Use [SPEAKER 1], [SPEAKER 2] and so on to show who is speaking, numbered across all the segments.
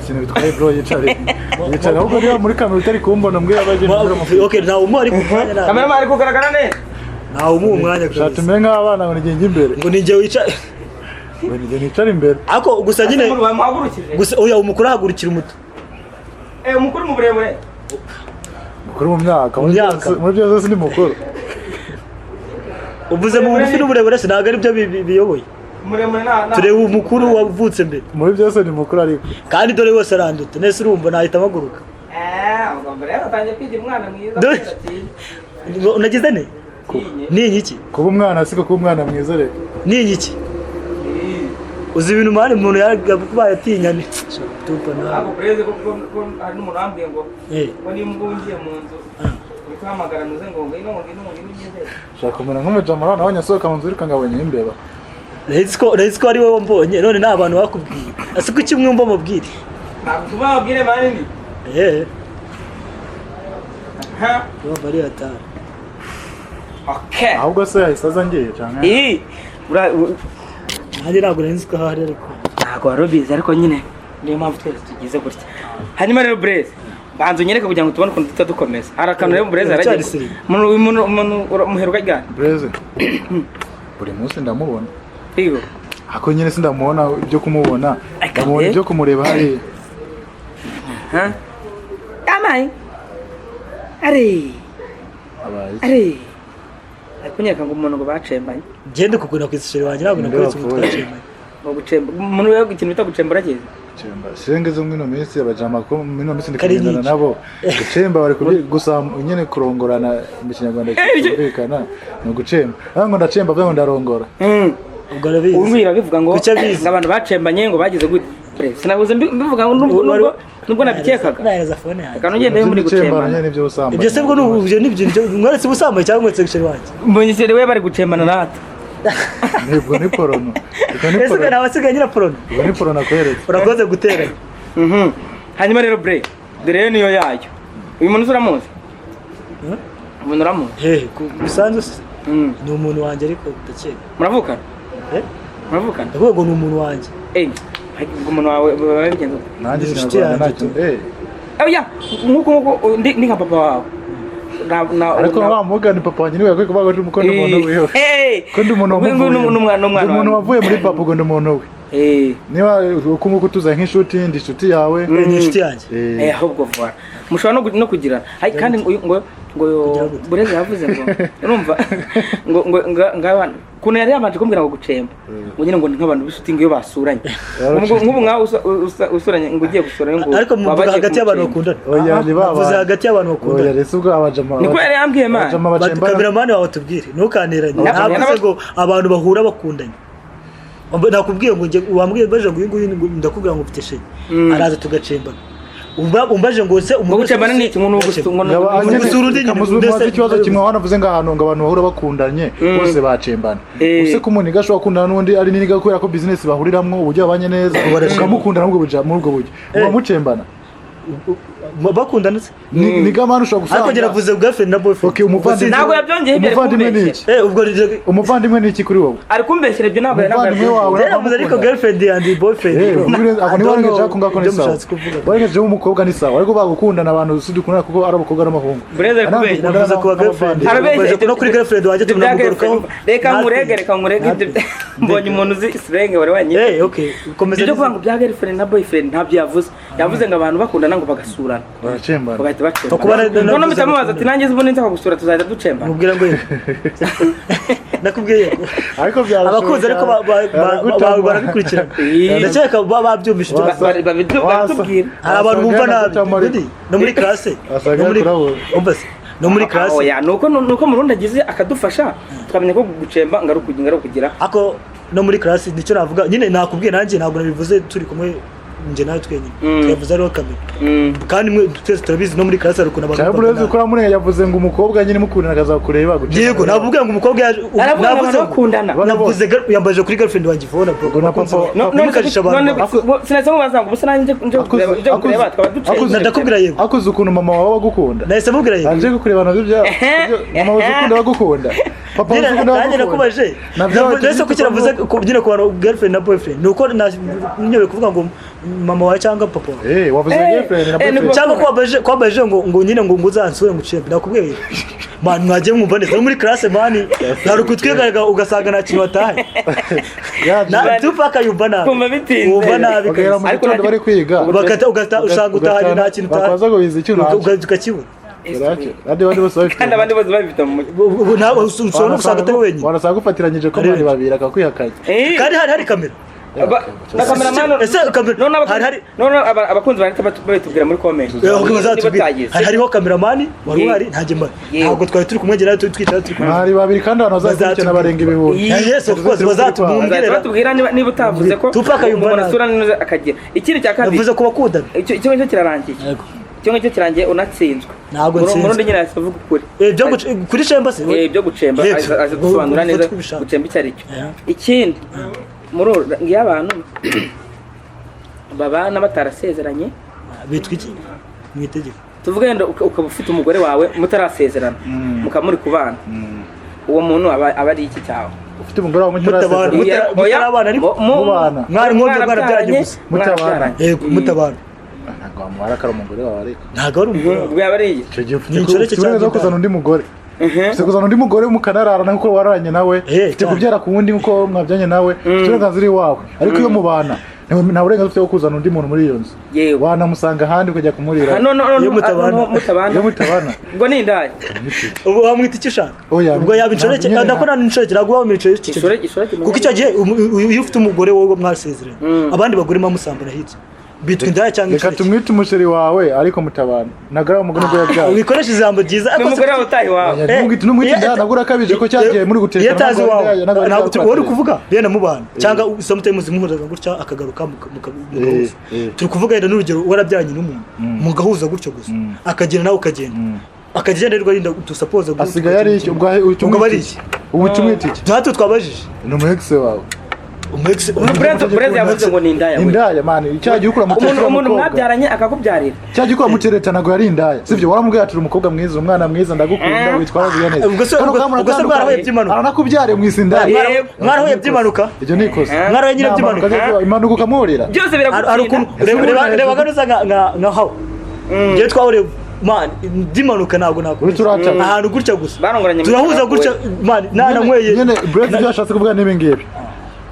[SPEAKER 1] Nta kintu bitwaye, bro, yicare, yicare. Ahubwo niba muri kamera utari kumbona, mbwira abageni.
[SPEAKER 2] Okay, ntawe umuha ariko umwanya, ntabwo.
[SPEAKER 3] Cameraman ari kugaragara neza.
[SPEAKER 2] Ntawe umuha umwanya
[SPEAKER 1] Shaka
[SPEAKER 2] kabisa.
[SPEAKER 1] Tumere nk'abana ngo nigenge imbere.
[SPEAKER 2] Ngo ni njye wicaye.
[SPEAKER 1] Ngo nige nicare imbere.
[SPEAKER 2] Ariko gusa nyine
[SPEAKER 3] Ese bamuhagurukije?
[SPEAKER 2] Gusa oya, umukuru ahagurukira umuto.
[SPEAKER 3] Eh, umukuru mu burebure.
[SPEAKER 1] Mukuru mu myaka.
[SPEAKER 2] Mu myaka.
[SPEAKER 1] Muri byose ni mukuru.
[SPEAKER 2] Uvuze mu bugufi n'uburebure se, ntabwo aribyo biyoboye.
[SPEAKER 3] Muremure na
[SPEAKER 2] Tureba umukuru wavutse mbere.
[SPEAKER 1] Muri byose ni mukuru ariko.
[SPEAKER 2] Kandi dore wose aranduta nese, urumva nahita mpaguruka.
[SPEAKER 3] Eh, ubwo mbere atangiye kwigira umwana mwiza.
[SPEAKER 2] Dore.
[SPEAKER 3] Kubera
[SPEAKER 2] Unagize ne
[SPEAKER 3] atinye.
[SPEAKER 2] ni iki?
[SPEAKER 1] Kuba umwana siko kuba umwana mwiza rero.
[SPEAKER 2] Ni iki? Uzi ibintu mani umuntu yarakubaye atinya ni tupa nawe.
[SPEAKER 3] Ntabwo perezida ko hari n'umuntu wambwiye ngo
[SPEAKER 2] Eh.
[SPEAKER 3] ngo nimba winjiye mu nzu uri kuhamagara nuze ngo ngwino, ngo ngwino, ngo ngwino ugeze.
[SPEAKER 1] Ushaka kumera nk'umujama nawe asohoka mu nzu yiruka ngo abonye imbeba.
[SPEAKER 2] Nahise ko ari wowe mbonye none nta bantu bakubwiye. Ese kuki mwumva mubwire?
[SPEAKER 3] Ntabwo tubabwire manini.
[SPEAKER 2] Eh.
[SPEAKER 3] Ha.
[SPEAKER 2] Urumva ari hatari.
[SPEAKER 3] Okay.
[SPEAKER 1] Ahubwo se yahise aza ngiye cyane?
[SPEAKER 3] Eh,
[SPEAKER 2] Nanjye ntabwo nari nzi ko ahari ariko.
[SPEAKER 3] Ntabwo wari ubizi, ariko nyine niyo mpamvu twese tugize gutya. Hanyuma rero Blaise, banza unyereke kugira ngo tubone ukuntu duhita dukomeza. Hari akantu rero Blaise
[SPEAKER 2] Uracyari
[SPEAKER 3] yaragiye.
[SPEAKER 2] sirimu.
[SPEAKER 3] Umuntu uramuheruka ryari?
[SPEAKER 1] Breze buri munsi ndamubona.
[SPEAKER 3] Yego.
[SPEAKER 1] Ako nyine sindamubona ibyo kumubona.
[SPEAKER 3] Aka
[SPEAKER 1] Ndamubona
[SPEAKER 3] eh.
[SPEAKER 1] ibyo kumureba hariya.
[SPEAKER 3] Ha, amaye are.
[SPEAKER 1] Abaye iki?
[SPEAKER 3] Are ari kunyereka ngo umuntu ngo bacembanye.
[SPEAKER 2] Ngende kugura ku isisheri wanjye, ntabwo
[SPEAKER 1] Ninde
[SPEAKER 2] nakuretse umuntu
[SPEAKER 1] wapfuye?
[SPEAKER 2] twacembanye.
[SPEAKER 3] Ngo gucemba umuntu we, ikintu bita gucemba urakizi?
[SPEAKER 1] Gucemba senge zo mwino minsi abajama ko mwino minsi ndi
[SPEAKER 2] Kari
[SPEAKER 1] kugendana
[SPEAKER 2] nyinshi.
[SPEAKER 1] nabo, gucemba bari kubyi gusa nyine kurongorana mu Kinyarwanda cyumvikana ni ugucemba. Aho ngo ndacemba avuga ngo ndarongora.
[SPEAKER 2] Ubwo arabizi.
[SPEAKER 3] Umbwira bivuga ngo
[SPEAKER 2] Kuki abizi?
[SPEAKER 3] ngo abantu bacembanye ngo bagize gute? Sinabuze mbivuga ngo nubwo nabikekaga.
[SPEAKER 2] Nahereza phone yanjye.
[SPEAKER 3] Reka nugende muri
[SPEAKER 1] Gucembana
[SPEAKER 3] gucembana.
[SPEAKER 1] nyine nibyo busambanyi.
[SPEAKER 2] Ibyo se bwo ni ibyo ni ibyo mweretse ubusambanyi cyangwa mweretse gusheri wanjye?
[SPEAKER 3] Mbonye seri we bari gucembana natwe.
[SPEAKER 1] Nibwo ni porno. Ubwo ni
[SPEAKER 2] Ese
[SPEAKER 1] porno.
[SPEAKER 2] nta wasigaye nyina porno?
[SPEAKER 1] Ubwo ni porno akweretse.
[SPEAKER 2] Urakoze guteranya.
[SPEAKER 3] Hanyuma rero bre, dore rero niyo yayo. Uyu muntu uramuzi?
[SPEAKER 2] Hmm?
[SPEAKER 3] Umuntu uramuzi?
[SPEAKER 2] Hehe bisanzwe se?
[SPEAKER 3] Mm.
[SPEAKER 2] Ni umuntu wanjye ariko ndakeka.
[SPEAKER 3] Muravukana?
[SPEAKER 2] Eh?
[SPEAKER 3] Muravukana?
[SPEAKER 2] Ndavuga ngo ni umuntu wanjye.
[SPEAKER 3] Eh, ubwo umuntu wawe baba bigenza ute?
[SPEAKER 1] Nanjye
[SPEAKER 2] Ni inshuti
[SPEAKER 1] Kinyarwanda
[SPEAKER 2] yanjye.
[SPEAKER 1] ntacyo eh.
[SPEAKER 3] Oya, nkuko ndi nka papa wawe.
[SPEAKER 1] Ariko wa mugani papa wanjye niwe yakwiye kuvuga ko ndi umuntu wiwe.
[SPEAKER 3] Eh,
[SPEAKER 1] Ko ndi umuntu wamuvuye.
[SPEAKER 3] n'umwana
[SPEAKER 1] Ndi umuntu
[SPEAKER 3] wawe.
[SPEAKER 1] wavuye muri papa, ubwo ndi umuntu we.
[SPEAKER 3] Eh.
[SPEAKER 1] Niba uko nguko tuzanye nk'inshuti, ndi inshuti yawe.
[SPEAKER 2] Ni inshuti yanjye.
[SPEAKER 1] Eh.
[SPEAKER 3] Eh, ahubwo vuba mushobora no kugirana. Ay, kandi ngo ngo
[SPEAKER 2] Kugira gute?
[SPEAKER 3] Bureze yavuze ngo urumva ngo ngabana kuntu yari yabanje kumbwira ngo gucemba ngo nyine ngo ni nk'abantu b'inshuti ngo iyo basuranye. Nk'ubu nkawe usuranye ngo ugiye gusura ngo
[SPEAKER 2] Ariko
[SPEAKER 3] waba
[SPEAKER 2] muvuga
[SPEAKER 3] agiye
[SPEAKER 2] hagati y'abantu
[SPEAKER 3] kumucemba.
[SPEAKER 2] bakundana.
[SPEAKER 1] Oya, ni ba
[SPEAKER 2] Bavuze
[SPEAKER 1] bantu.
[SPEAKER 2] hagati y'abantu
[SPEAKER 1] Oya,
[SPEAKER 2] bakundana.
[SPEAKER 1] rese ubwo abajama.
[SPEAKER 3] Niko yari yambwiye man.
[SPEAKER 1] Abajama bacembana.
[SPEAKER 2] Cameraman wawe tubwire, ntukanteranye. Navuze ngo abantu bahura bakundanye. Nakubwiye ngo njye wambwiye baje ngo uyu nguyu ndakubwira ngo mfite chérie, araza tugacembana. Umbaje ngo se
[SPEAKER 3] Ngo
[SPEAKER 2] umuntu
[SPEAKER 3] gucembana ni iki? Ngo ni ngo ni
[SPEAKER 1] Ngaba
[SPEAKER 2] Ngo gusura undi nyine,
[SPEAKER 1] muzi ikibazo kimwe wanavuze ngo ahantu ngo abantu bahura bakundanye bose bacembana.
[SPEAKER 3] Eh.
[SPEAKER 1] Use ko umuntu ashobora gukundana n'undi ari niniga kubera ko business bahuriramwo, uburyo babanye neza, ukamukundana muri ubwo buryo, muri ubwo buryo muba mucembana.
[SPEAKER 2] Bakundana se?
[SPEAKER 1] Ni niga man ushobora
[SPEAKER 2] Ariko njye
[SPEAKER 1] gusanga
[SPEAKER 2] navuze girlfriend na boyfriend.
[SPEAKER 1] Okay, umuvandimwe.
[SPEAKER 3] Ntabwo yabyongeye, ibyo ari
[SPEAKER 1] Umuvandimwe ni
[SPEAKER 3] kumbeshyera.
[SPEAKER 1] iki?
[SPEAKER 2] Eh, ubwo
[SPEAKER 1] Umuvandimwe ni iki kuri wowe?
[SPEAKER 3] Ari kumbeshyera ibyo, ntabwo
[SPEAKER 1] Umuvandimwe wawe.
[SPEAKER 2] Njye navuze ariko girlfriend and boyfriend.
[SPEAKER 1] Eh, ako
[SPEAKER 2] I
[SPEAKER 1] niba
[SPEAKER 2] don't
[SPEAKER 1] warengeje
[SPEAKER 2] know
[SPEAKER 1] ako ngako ni
[SPEAKER 2] ibyo
[SPEAKER 1] sawa.
[SPEAKER 2] mushatse kuvuga.
[SPEAKER 1] Warengejeho umukobwa ni sawa, ariko bagukundana abantu si dukundana kuko ari abakobwa n'abahungu.
[SPEAKER 3] Bureze ari
[SPEAKER 1] Anandi
[SPEAKER 3] kubeshya.
[SPEAKER 1] dukundana
[SPEAKER 2] Navuze kuba girlfriend.
[SPEAKER 1] n'abavandimwe.
[SPEAKER 3] Arabeshya.
[SPEAKER 2] Navuze no kuri girlfriend wanjye
[SPEAKER 3] Ibyo bya
[SPEAKER 2] tunamugarukaho.
[SPEAKER 3] girlfriend. Reka nkurege, reka nkurege ibyo mbonye umuntu uzi slang wari wanyita.
[SPEAKER 2] Eh, okay, komeza.
[SPEAKER 3] Ibyo kuvuga ngo bya girlfriend na boyfriend ntabyo yavuze. Yavuze ngo abantu bakundana ngo bagasurana,
[SPEAKER 1] Baracembana.
[SPEAKER 3] ngo bahita bacembana.
[SPEAKER 2] Kuba
[SPEAKER 3] Noneho
[SPEAKER 2] navuze
[SPEAKER 3] mpita mubaza ati
[SPEAKER 2] bakundana.
[SPEAKER 3] nanjye ubundi nza kugusura tuzahita ducembana?
[SPEAKER 2] Mubwira ngo yego. Nakubwiye yego.
[SPEAKER 1] Ariko byarashoboka.
[SPEAKER 2] Abakunzi ariko barabikurikirana.
[SPEAKER 3] Eh.
[SPEAKER 2] Ndakeka babyumvise ibyo.
[SPEAKER 3] Babitubwira.
[SPEAKER 2] Hari abantu bumva
[SPEAKER 1] Wasanga
[SPEAKER 2] nabi.
[SPEAKER 1] yanagutamara.
[SPEAKER 2] Ubundi, no muri classe,
[SPEAKER 1] Wasanga
[SPEAKER 2] no muri
[SPEAKER 1] yakurabura.
[SPEAKER 2] umva se, no muri classe.
[SPEAKER 3] Oya, nuko murundi agize akadufasha tukamenya ko gucemba ngo ari ukugira, ngo ari ukugira.
[SPEAKER 2] Ako no muri classe nicyo navuga nyine, nakubwiye nanjye ntabwo nabivuze turi kumwe njye nawe twenyine. Twavuze ariho kamera. Kandi mwe twese turabizi, no muri classe hari ukuntu abantu
[SPEAKER 1] Cyangwa
[SPEAKER 2] bumvaga
[SPEAKER 1] Bureze
[SPEAKER 2] nabi.
[SPEAKER 1] ukora murenga yavuze ngo umukobwa nyine mukundana akazakureba gucembana.
[SPEAKER 2] Yego, navuga ngo umukobwa yaje
[SPEAKER 3] Aravuga ngo
[SPEAKER 2] navuze
[SPEAKER 3] abantu bakundana.
[SPEAKER 2] Navuze yambaje kuri girlfriend wanjye Ivona, bro.
[SPEAKER 1] Ubwo na papa-
[SPEAKER 2] Ntimukajishe abantu.
[SPEAKER 3] None sinahise mubaza ngo ubusa nanjye nje nje kureba twaba ducemba.
[SPEAKER 2] Ndakubwira yego.
[SPEAKER 1] Akuze ukuntu mama wawe agukunda.
[SPEAKER 2] Nahise mubwira yego.
[SPEAKER 1] Aje kukureba nabyo bya
[SPEAKER 3] Ehe,
[SPEAKER 1] mama wawe
[SPEAKER 3] ehe.
[SPEAKER 1] ukunda bagukunda. Papa
[SPEAKER 2] Nyine
[SPEAKER 1] uzi ko nawe
[SPEAKER 2] nanjye
[SPEAKER 1] agukunda.
[SPEAKER 2] nakubaje.
[SPEAKER 1] Nabyo
[SPEAKER 2] Ndetse ko kiravuze nyine ku bantu girlfriend na boyfriend ni uko nyobe kuvuga ngo mama wawe cyangwa papa wawe.
[SPEAKER 1] Wavuze girlfriend na boyfriend.
[SPEAKER 2] Cyangwa ko wabaje ngo nyine ngo uzansure ngo ucembe, nakubwiye man, mwagiye mwumva neza no muri classe man, hari ukutwigaga ugasanga nta kintu wataye. Na Tupac yumva nabi.
[SPEAKER 3] Kumva bitinze.
[SPEAKER 2] Wumva nabi
[SPEAKER 1] Bagera mu
[SPEAKER 2] kabisa.
[SPEAKER 3] Ariko
[SPEAKER 1] gitondo bari kwiga.
[SPEAKER 2] Ugata usanga utahanye nta kintu utahaye.
[SPEAKER 1] Bakwaza ngo bize icyo ntazi.
[SPEAKER 2] Ukakibura.
[SPEAKER 1] Kandi abandi bose babifite.
[SPEAKER 3] Kandi abandi bose babifite mu mutwe.
[SPEAKER 2] Ubu nawe ushobora no gusanga atari wenyine.
[SPEAKER 1] Wanasanga ufatiranyije ko
[SPEAKER 2] Ari
[SPEAKER 1] mwari
[SPEAKER 2] wenyine.
[SPEAKER 1] babiri akakwihakanya.
[SPEAKER 2] Kandi hari kamera.
[SPEAKER 3] Na cameraman.
[SPEAKER 2] Ese kamera
[SPEAKER 3] None
[SPEAKER 2] hari
[SPEAKER 3] none abakunzi ba Anita babitubwira muri comment.
[SPEAKER 2] Okay, bazatubwira.
[SPEAKER 3] Batagize.
[SPEAKER 2] Hari hariho kameramani wari
[SPEAKER 3] Yego.
[SPEAKER 2] uhari ntajye mbara.
[SPEAKER 3] Yego.
[SPEAKER 2] Ntabwo twari turi kumwe, njye turi twicara turi kumwe.
[SPEAKER 1] Mwari babiri kandi abantu bazakurikirana barenga ibihumbi.
[SPEAKER 3] Yego.
[SPEAKER 2] Yes, of course, bazatubwira.
[SPEAKER 3] Bazahita batubwira niba utavuze ko
[SPEAKER 2] Tupac yumva
[SPEAKER 3] umuntu
[SPEAKER 2] nabi.
[SPEAKER 3] asura neza akagira ikindi cya kabiri.
[SPEAKER 2] Navuze ku bakundana.
[SPEAKER 3] Icyo ngicyo kirarangiye.
[SPEAKER 2] Yego.
[SPEAKER 3] Icyo ngicyo kirangiye unatsinzwe.
[SPEAKER 2] Ntabwo
[SPEAKER 3] Murundi
[SPEAKER 2] ntsinzwe.
[SPEAKER 3] nyine yahise avuga ukuri.
[SPEAKER 2] Byo kuri chemba se?
[SPEAKER 3] Byo gucemba
[SPEAKER 2] Yego.
[SPEAKER 3] aza gusobanura
[SPEAKER 2] Ufata
[SPEAKER 3] neza
[SPEAKER 2] uko ubishaka.
[SPEAKER 3] gucemba icyo ari cyo.
[SPEAKER 2] Yeah.
[SPEAKER 3] Ikindi muri uru ngiyo abantu babana batarasezeranye
[SPEAKER 2] Bitwa iki mu itegeko?
[SPEAKER 3] Tuvuge wenda ukaba ufite umugore wawe mutarasezerana, mukaba muri kubana, uwo muntu aba ari iki cyawe?
[SPEAKER 1] Ufite umugore wawe
[SPEAKER 2] Mutabana.
[SPEAKER 1] mutarasezerana.
[SPEAKER 2] Mutarabana ariko?
[SPEAKER 1] Mubana.
[SPEAKER 2] Mwari mwombi mwarabyaranye gusa.
[SPEAKER 1] Mutabana.
[SPEAKER 3] Mwarabyaranye.
[SPEAKER 2] Yego, mutabana.
[SPEAKER 1] Ntabwo wamubara ko ari umugore wawe ariko.
[SPEAKER 2] Ntabwo ari umugore wawe.
[SPEAKER 3] Ubwo yaba ari iyi.
[SPEAKER 1] Icyo gihe ufite
[SPEAKER 2] Ni inshoreke
[SPEAKER 1] ufite uburenganzira bwo
[SPEAKER 2] cyangwa
[SPEAKER 1] kuzana undi mugore. Ufite kuzana undi mugore mukanararana nkuko wararanye nawe. Ufite
[SPEAKER 2] Cyane.
[SPEAKER 1] kubyara ku wundi nkuko mwabyanye nawe. Ufite uburenganzira iwawe. Ariko iyo mubana nta burenganzira ufite bwo kuzana undi muntu muri iyo nzu.
[SPEAKER 3] Yewe.
[SPEAKER 1] Wanamusanga ahandi ukajya kumurira.
[SPEAKER 3] No, no, no,
[SPEAKER 2] Iyo mutabana.
[SPEAKER 3] no, mutabana.
[SPEAKER 1] Iyo mutabana.
[SPEAKER 3] Ubwo ni indaya.
[SPEAKER 2] Ubu wamwita icyo ushaka.
[SPEAKER 1] Oya,
[SPEAKER 2] Ubwo yaba inshoreke,
[SPEAKER 1] nyine
[SPEAKER 2] nako nta inshoreke, ntabwo waba inshoreke icyo gihe.
[SPEAKER 3] Inshoreke
[SPEAKER 2] Kuko icyo gihe iyo ufite umugore wowe mwasezeranye, abandi bagore mumusambana hirya, bitwa indaya cyangwa
[SPEAKER 1] Reka
[SPEAKER 2] inshoreke.
[SPEAKER 1] tumwite umusheri wawe ariko mutabana. Ntabwo ari umugore ubwo yabyaye.
[SPEAKER 2] Wikoresha ijambo ryiza
[SPEAKER 3] Ni umugore wawe utaha iwawe.
[SPEAKER 1] Oya, numwite indaya nabwo urakabije ko cyagiye muri gutekana.
[SPEAKER 2] Iyo atazi
[SPEAKER 1] ntabwo ari
[SPEAKER 2] iwawe
[SPEAKER 1] indaya, ntabwo ari
[SPEAKER 2] ntabwo
[SPEAKER 1] indaya
[SPEAKER 2] wowe uri kuvuga bene mubana cyangwa sometimes muhuraga gutya akagaruka mugahuza. Turi kuvuga yenda n'urugero warabyaranye n'umuntu mugahuza gutyo gusa, akagenda nawe ukagenda, akagenda rero arinda dusapoza.
[SPEAKER 1] Asigaye ari iki ubwo?
[SPEAKER 2] Ubwo aba ari iki?
[SPEAKER 1] Ubu tumwite iki?
[SPEAKER 2] Natwe twabajije.
[SPEAKER 1] Ni umu ex wawe.
[SPEAKER 2] Umu ex.
[SPEAKER 3] Brez yavuze ngo ni indaya we.
[SPEAKER 1] Indaya man, icyaha gihe ukura
[SPEAKER 3] Umuntu mwabyaranye akakubyarira.
[SPEAKER 1] Cya gihe ukura mutereta ntabwo yari indaya, sibyo? Waramubwiye ati uri umukobwa mwiza, umwana mwiza, ndagukunda, witwara neza neza.
[SPEAKER 2] Ubwo se mwarahuye by'impanuka?
[SPEAKER 1] Aranakubyariye mwisi indaya.
[SPEAKER 3] Yego.
[SPEAKER 2] Mwarahuye by'impanuka?
[SPEAKER 1] Ibyo ni ikosa.
[SPEAKER 2] Mwarahuye nyine by'impanuka?
[SPEAKER 1] Impanuka ukamuhurira.
[SPEAKER 3] Byose
[SPEAKER 2] Hari ukuntu
[SPEAKER 3] biragutsinda.
[SPEAKER 2] reba reba nka hawo njyewe twahuriye man by'impanuka, ntabwo
[SPEAKER 1] Uretse uraca.
[SPEAKER 2] ahantu gutya gusa
[SPEAKER 3] Barongoranye mu
[SPEAKER 2] turahuza
[SPEAKER 3] cyaro,
[SPEAKER 2] gutya man, nananyweye.
[SPEAKER 1] Nyine Brez ibyo yashatse kuvuga ni ibi ngibi,